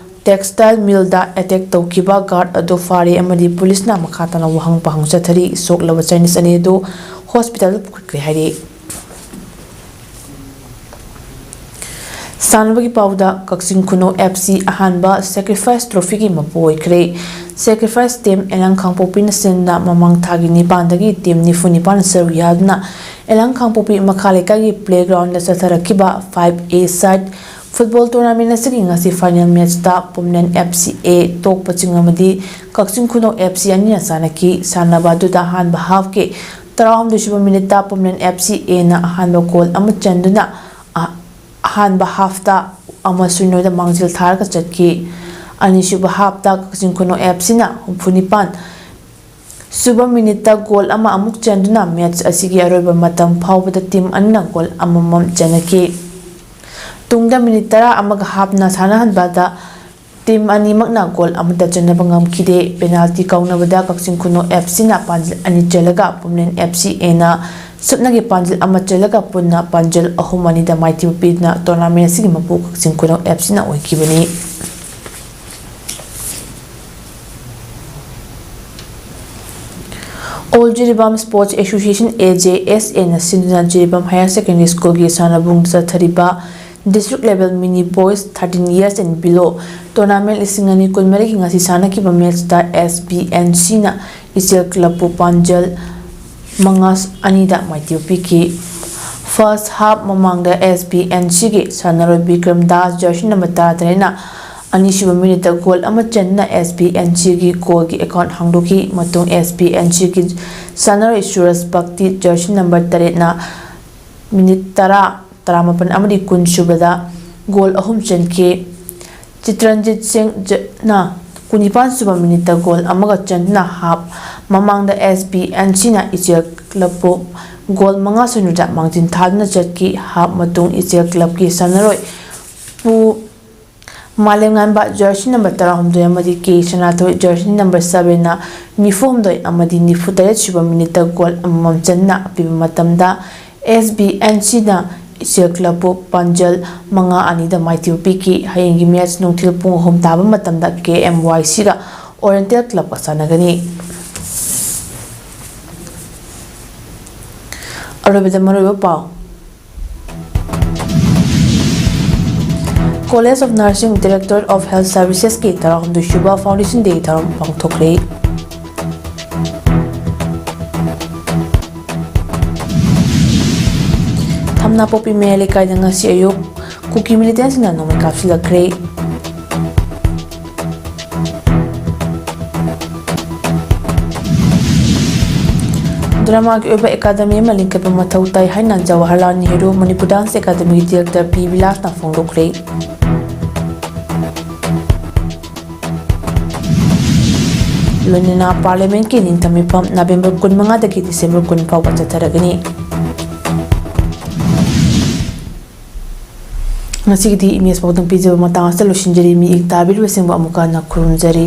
textile millꯗ attack ꯇꯧꯈꯤꯕ guard ꯑꯗꯨ ꯐꯥꯔꯦ ꯑꯃꯗꯤ ꯄꯨꯂꯤꯁꯅ ꯃꯈꯥ ꯇꯥꯅ ꯋꯥꯍꯪ ꯄꯥꯎꯍꯪ ꯆꯠꯊꯔꯤ꯫ ꯁꯣꯛꯂꯕ Chinese ꯑꯅꯤ ꯑꯗꯨ hospitalꯗ ꯄꯨꯈꯠꯈ꯭ꯔꯦ ꯍꯥꯏꯔꯤ꯫ ꯁꯥꯟꯅꯕꯒꯤ ꯄꯥꯎꯗ, ꯀꯛꯆꯤꯡ ꯈꯨꯅꯧ FC ꯑꯍꯥꯟꯕ Sacrifice Trophyꯒꯤ ꯃꯄꯨ ꯑꯣꯏꯈ꯭ꯔꯦ꯫ Sacrifice team ꯑꯦꯂꯥꯡ ꯈꯥꯡꯄꯣꯛꯄꯤꯅ ꯁꯤꯟꯗꯨꯅ ꯃꯃꯥꯡ ꯊꯥꯒꯤ ꯅꯤꯄꯥꯟꯗꯒꯤ team ꯅꯤꯐꯨ ꯅꯤꯄꯥꯟ ꯁꯔꯨꯛ ꯌꯥꯗꯨꯅ ꯑꯦꯂꯥꯡ ꯈꯥꯡꯄꯣꯛꯄꯤ ꯃꯈꯥ ꯂꯩꯀꯥꯏꯒꯤ playgroundꯗ ꯆꯠꯊꯔꯛꯈꯤꯕ five A side football tournament ꯑꯁꯤꯒꯤ ꯉꯁꯤ final matchꯇ ꯄꯨꯝꯂꯦꯟ FC A ꯇꯣꯛꯄ ꯆꯤꯡ ꯑꯃꯗꯤ ꯀꯛꯆꯤꯡ ꯈꯨꯅꯧ FC ꯑꯅꯤꯅ ꯆꯥꯟꯅꯈꯤ꯫ ꯁꯥꯟꯅꯕ ꯑꯗꯨꯗ ꯑꯍꯥꯟꯕ halfꯀꯤ ꯇꯔꯥꯍꯨꯝꯗꯣꯏ ꯁꯨꯕ minuteꯇ ꯄꯨꯝꯂꯦꯟ FC Aꯅ ꯑꯍꯥꯟꯕ goal ꯑꯃ ꯆꯟꯗꯨꯅ ꯑ-, ꯑꯍꯥꯟꯕ halfꯇ ꯑꯃ ꯁꯤꯅꯣꯗ ꯃꯥꯡꯖꯤꯜ ꯊꯥꯔꯒ ꯆꯠꯈꯤ꯫ ꯑꯅꯤꯁꯨꯕ halfꯇ ꯀꯛꯆꯤꯡ ꯈꯨꯅꯧ FCꯅ ꯍꯨꯝꯐꯨ ꯅꯤꯄꯥꯟ ꯁꯨꯕ minuteꯇ goal ꯑꯃ ꯑꯃꯨꯛ ꯆꯟꯗꯨꯅ match ꯑꯁꯤꯒꯤ ꯑꯔꯣꯏꯕ ꯃꯇꯝ ꯐꯥꯎꯕꯗ team ꯑꯅꯤꯅ goal ꯑꯃꯃꯝ ꯆꯟꯅꯈꯤ꯫ ꯇꯨꯡꯗ minute ꯇꯔꯥ ꯑꯃꯒ halfꯅ ꯁꯥꯟꯅꯍꯟꯕꯗ team ꯑꯅꯤꯃꯛꯅ goal ꯑꯃꯠꯇ ꯆꯟꯅꯕ ꯉꯝꯈꯤꯗꯦ꯫ Penalty ꯀꯥꯎꯅꯕꯗ ꯀꯛꯆꯤꯡ ꯈꯨꯅꯧ FCꯅ ꯄꯥꯟꯖꯤꯜ ꯑꯅꯤ ꯆꯜꯂꯒ ꯄꯨꯝꯂꯦꯟ FCAꯅ ꯁꯨꯞꯅꯒꯤ ꯄꯥꯟꯖꯤꯜ ꯑꯃ ꯆꯜꯂꯒ ꯄꯨꯟꯅ ꯄꯥꯟꯖꯤꯜ ꯑꯍꯨꯝ ꯑꯅꯤꯗ ꯃꯥꯏꯊꯤꯕ ꯄꯤꯗꯨꯅ tournament ꯑꯁꯤꯒꯤ ꯃꯄꯨ ꯀꯛꯆꯤꯡ ꯈꯨꯅꯧ FCꯅ ꯑꯣꯏꯈꯤꯕꯅꯤ꯫ All Jiribam Sports Association, AJSAꯅ ꯁꯤꯟꯗꯨꯅ ꯖꯤꯔꯤꯕꯥꯝ Higher Secondary Schoolꯒꯤ ꯁꯥꯟꯅꯕꯨꯡꯗ ꯆꯠꯊꯔꯤꯕ District Level Mini Boys thirteen Years and Below Tournament ꯂꯤꯁꯤꯡ ꯑꯅꯤ ꯀꯨꯟꯃꯔꯤꯒꯤ ꯉꯁꯤ ꯁꯥꯟꯅꯈꯤꯕ matchꯇ SBNCꯅ ꯏꯆꯦꯜ clubꯄꯨ ꯄꯥꯟꯖꯜ ꯃꯉꯥ ꯑꯅꯤꯗ ꯃꯥꯏꯊꯤꯕ ꯄꯤꯈꯤ꯫ First half ꯃꯃꯥꯡꯗ SBNCꯒꯤ ꯁꯥꯟꯅꯔꯣꯏ ꯕꯤꯀ꯭ꯔꯝ ꯗꯥꯁ jersey number ꯇꯔꯥꯇꯔꯦꯠꯅ ꯑꯅꯤꯁꯨꯕ ꯃꯤꯅꯤꯠꯇ ꯒꯣꯜ ꯑꯃ ꯆꯟꯗꯨꯅ ꯑꯦꯁ ꯕꯤ ꯑꯦꯟ ꯁꯤꯒꯤ ꯒꯣꯜꯒꯤ ꯑꯦꯀꯥꯎꯟ ꯍꯥꯡꯗꯣꯛꯈꯤ꯫ ꯃꯇꯨꯡ ꯑꯦꯁ ꯕꯤ ꯑꯦꯟ ꯁꯤꯒꯤ ꯁꯥꯟꯅꯔꯣꯏ ꯁꯨꯔꯖ ꯚꯛꯇꯤ ꯖꯔꯁꯤ ꯅꯝꯕꯔ ꯇꯔꯦꯠꯅ ꯃꯤꯅꯤꯠ ꯇꯔꯥ, ꯇꯔꯥꯃꯥꯄꯟ ꯑꯃꯗꯤ ꯀꯨꯟ ꯁꯨꯕꯗ ꯒꯣꯜ ꯑꯍꯨꯝ ꯆꯟꯈꯤ꯫ ꯆꯤꯇ꯭ꯔꯟꯖꯤꯠ ꯁꯤꯡꯅ ꯀꯨꯟꯅꯤꯄꯥꯟ ꯁꯨꯕ ꯃꯤꯅꯤꯠꯇ ꯒꯣꯜ ꯑꯃꯒ ꯆꯟꯗꯨꯅ ꯍꯥꯞ ꯃꯃꯥꯡꯗ ꯑꯦꯁ ꯕꯤ ꯑꯦꯟ ꯁꯤꯅ ꯏꯆꯦꯜ ꯀ꯭ꯂꯕꯄꯨ ꯒꯣꯜ ꯃꯉꯥ ꯁꯨꯞꯅꯗ ꯃꯥꯡꯖꯤꯟ ꯊꯥꯗꯨꯅ ꯆꯠꯈꯤ꯫ ꯍꯥꯞ ꯃꯇꯨꯡ ꯏꯆꯦꯜ ꯀ꯭ꯂꯕꯀꯤ ꯁꯥꯟꯅꯔꯣꯏ ꯄꯨ ꯃꯥꯂꯦꯝꯉꯥꯟꯕ ꯖꯔꯁꯤ ꯅꯝꯕꯔ ꯇꯔꯥꯍꯨꯝꯗꯣꯏ ꯑꯃꯗꯤ ꯀꯦ ꯁꯅꯥꯊꯣꯏ ꯖꯔꯁꯤ ꯅꯝꯕꯔ ꯁꯚꯦꯟꯅ ꯅꯤꯐꯨꯍꯨꯝꯗꯣꯏ ꯑꯃꯗꯤ ꯅꯤꯐꯨꯇꯔꯦꯠ ꯁꯨꯕ ꯃꯤꯅꯤꯠꯇ ꯒꯣꯜ ꯑꯃꯃꯝ ꯆꯟꯗꯨꯅ ꯑꯄꯤꯕ ꯃꯇꯝꯗ ꯑꯦꯁ ꯕꯤ ꯑꯦꯟ ꯁꯤꯅ ꯏꯆꯦꯜ ꯀ꯭ꯂꯕꯄꯨ ꯄꯥꯟꯖꯜ ꯃꯉꯥ ꯑꯅꯤꯗ ꯃꯥꯏꯊꯤꯕ ꯄꯤꯈꯤ꯫ ꯍꯌꯦꯡꯒꯤ ꯃꯦꯆ ꯅꯨꯡꯊꯤꯜ ꯄꯨꯡ ꯑꯍꯨꯝ ꯇꯥꯕ ꯃꯇꯝꯗ ꯀꯦ ꯑꯦꯝ ꯋꯥꯏ ꯁꯤꯒ ꯑꯣꯔꯤꯌꯦꯟꯇꯦꯜ ꯀ꯭ꯂꯕꯀ ꯁꯥꯟꯅꯒꯅꯤ꯫ ꯑꯔꯣꯏꯕꯗ ꯃꯔꯨꯑꯣꯏꯕ ꯄꯥꯎ꯫ College of Nursing, Directorate of Health Servicesꯀꯤ ꯇꯔꯥꯍꯨꯝꯗꯣꯏ ꯁꯨꯕ Foundation Day ꯊꯧꯔꯝ ꯄꯥꯡꯊꯣꯛꯈ꯭ꯔꯦ꯫ ꯊꯝꯅꯥꯄꯣꯛꯄꯤ ꯃꯌꯥꯏ ꯂꯩꯀꯥꯏꯗ ꯉꯁꯤ ꯑꯌꯨꯛ ꯀꯨꯀꯤ militantꯁꯤꯡꯅ ꯅꯣꯡꯃꯩ ꯀꯥꯞꯁꯤꯜꯂꯛꯈ꯭ꯔꯦ꯫ ꯗ꯭ꯔꯃꯥꯒꯤ ꯑꯣꯏꯕ ꯑꯦꯀꯥꯗꯃꯤ ꯑꯃ ꯂꯤꯡꯈꯠꯄ ꯃꯊꯧ ꯇꯥꯏ ꯍꯥꯏꯅ ꯖꯋꯥꯍꯔꯂꯥꯜ ꯅꯦꯍꯔꯨ ꯃꯅꯤꯄꯨꯔ ꯗꯥꯟꯁ ꯑꯦꯀꯥꯗꯃꯤꯒꯤ ꯗꯤꯔꯦꯛꯇꯔ ꯄꯤ ꯕꯤꯂꯥꯁꯅ ꯐꯣꯡꯗꯣꯛꯈ꯭ꯔꯦ꯫ ꯂꯣꯏꯅꯅ ꯄꯥꯔꯂꯤꯌꯥꯃꯦꯟꯠꯀꯤ ꯅꯤꯡꯊꯝ ꯃꯤꯐꯝ ꯅꯕꯦꯝꯕꯔ ꯀꯨꯟꯃꯉꯥꯗꯒꯤ ꯗꯤꯁꯦꯝꯕꯔ ꯀꯨꯟ ꯐꯥꯎꯕ ꯆꯠꯊꯔꯒꯅꯤ꯫ ꯉꯁꯤꯒꯤꯗꯤ ꯏꯃꯦꯖ ꯄꯥꯎꯗꯝ ꯄꯤꯖꯕ ꯃꯇꯥꯡ ꯑꯁꯤꯗ ꯂꯣꯏꯁꯤꯟꯖꯔꯤ꯫ ꯃꯤꯠꯌꯦꯡ ꯇꯥꯕꯤꯔꯤꯕꯁꯤꯡꯕꯨ ꯑꯃꯨꯛꯀ ꯍꯟꯅ ꯈꯨꯔꯨꯝꯖꯔꯤ꯫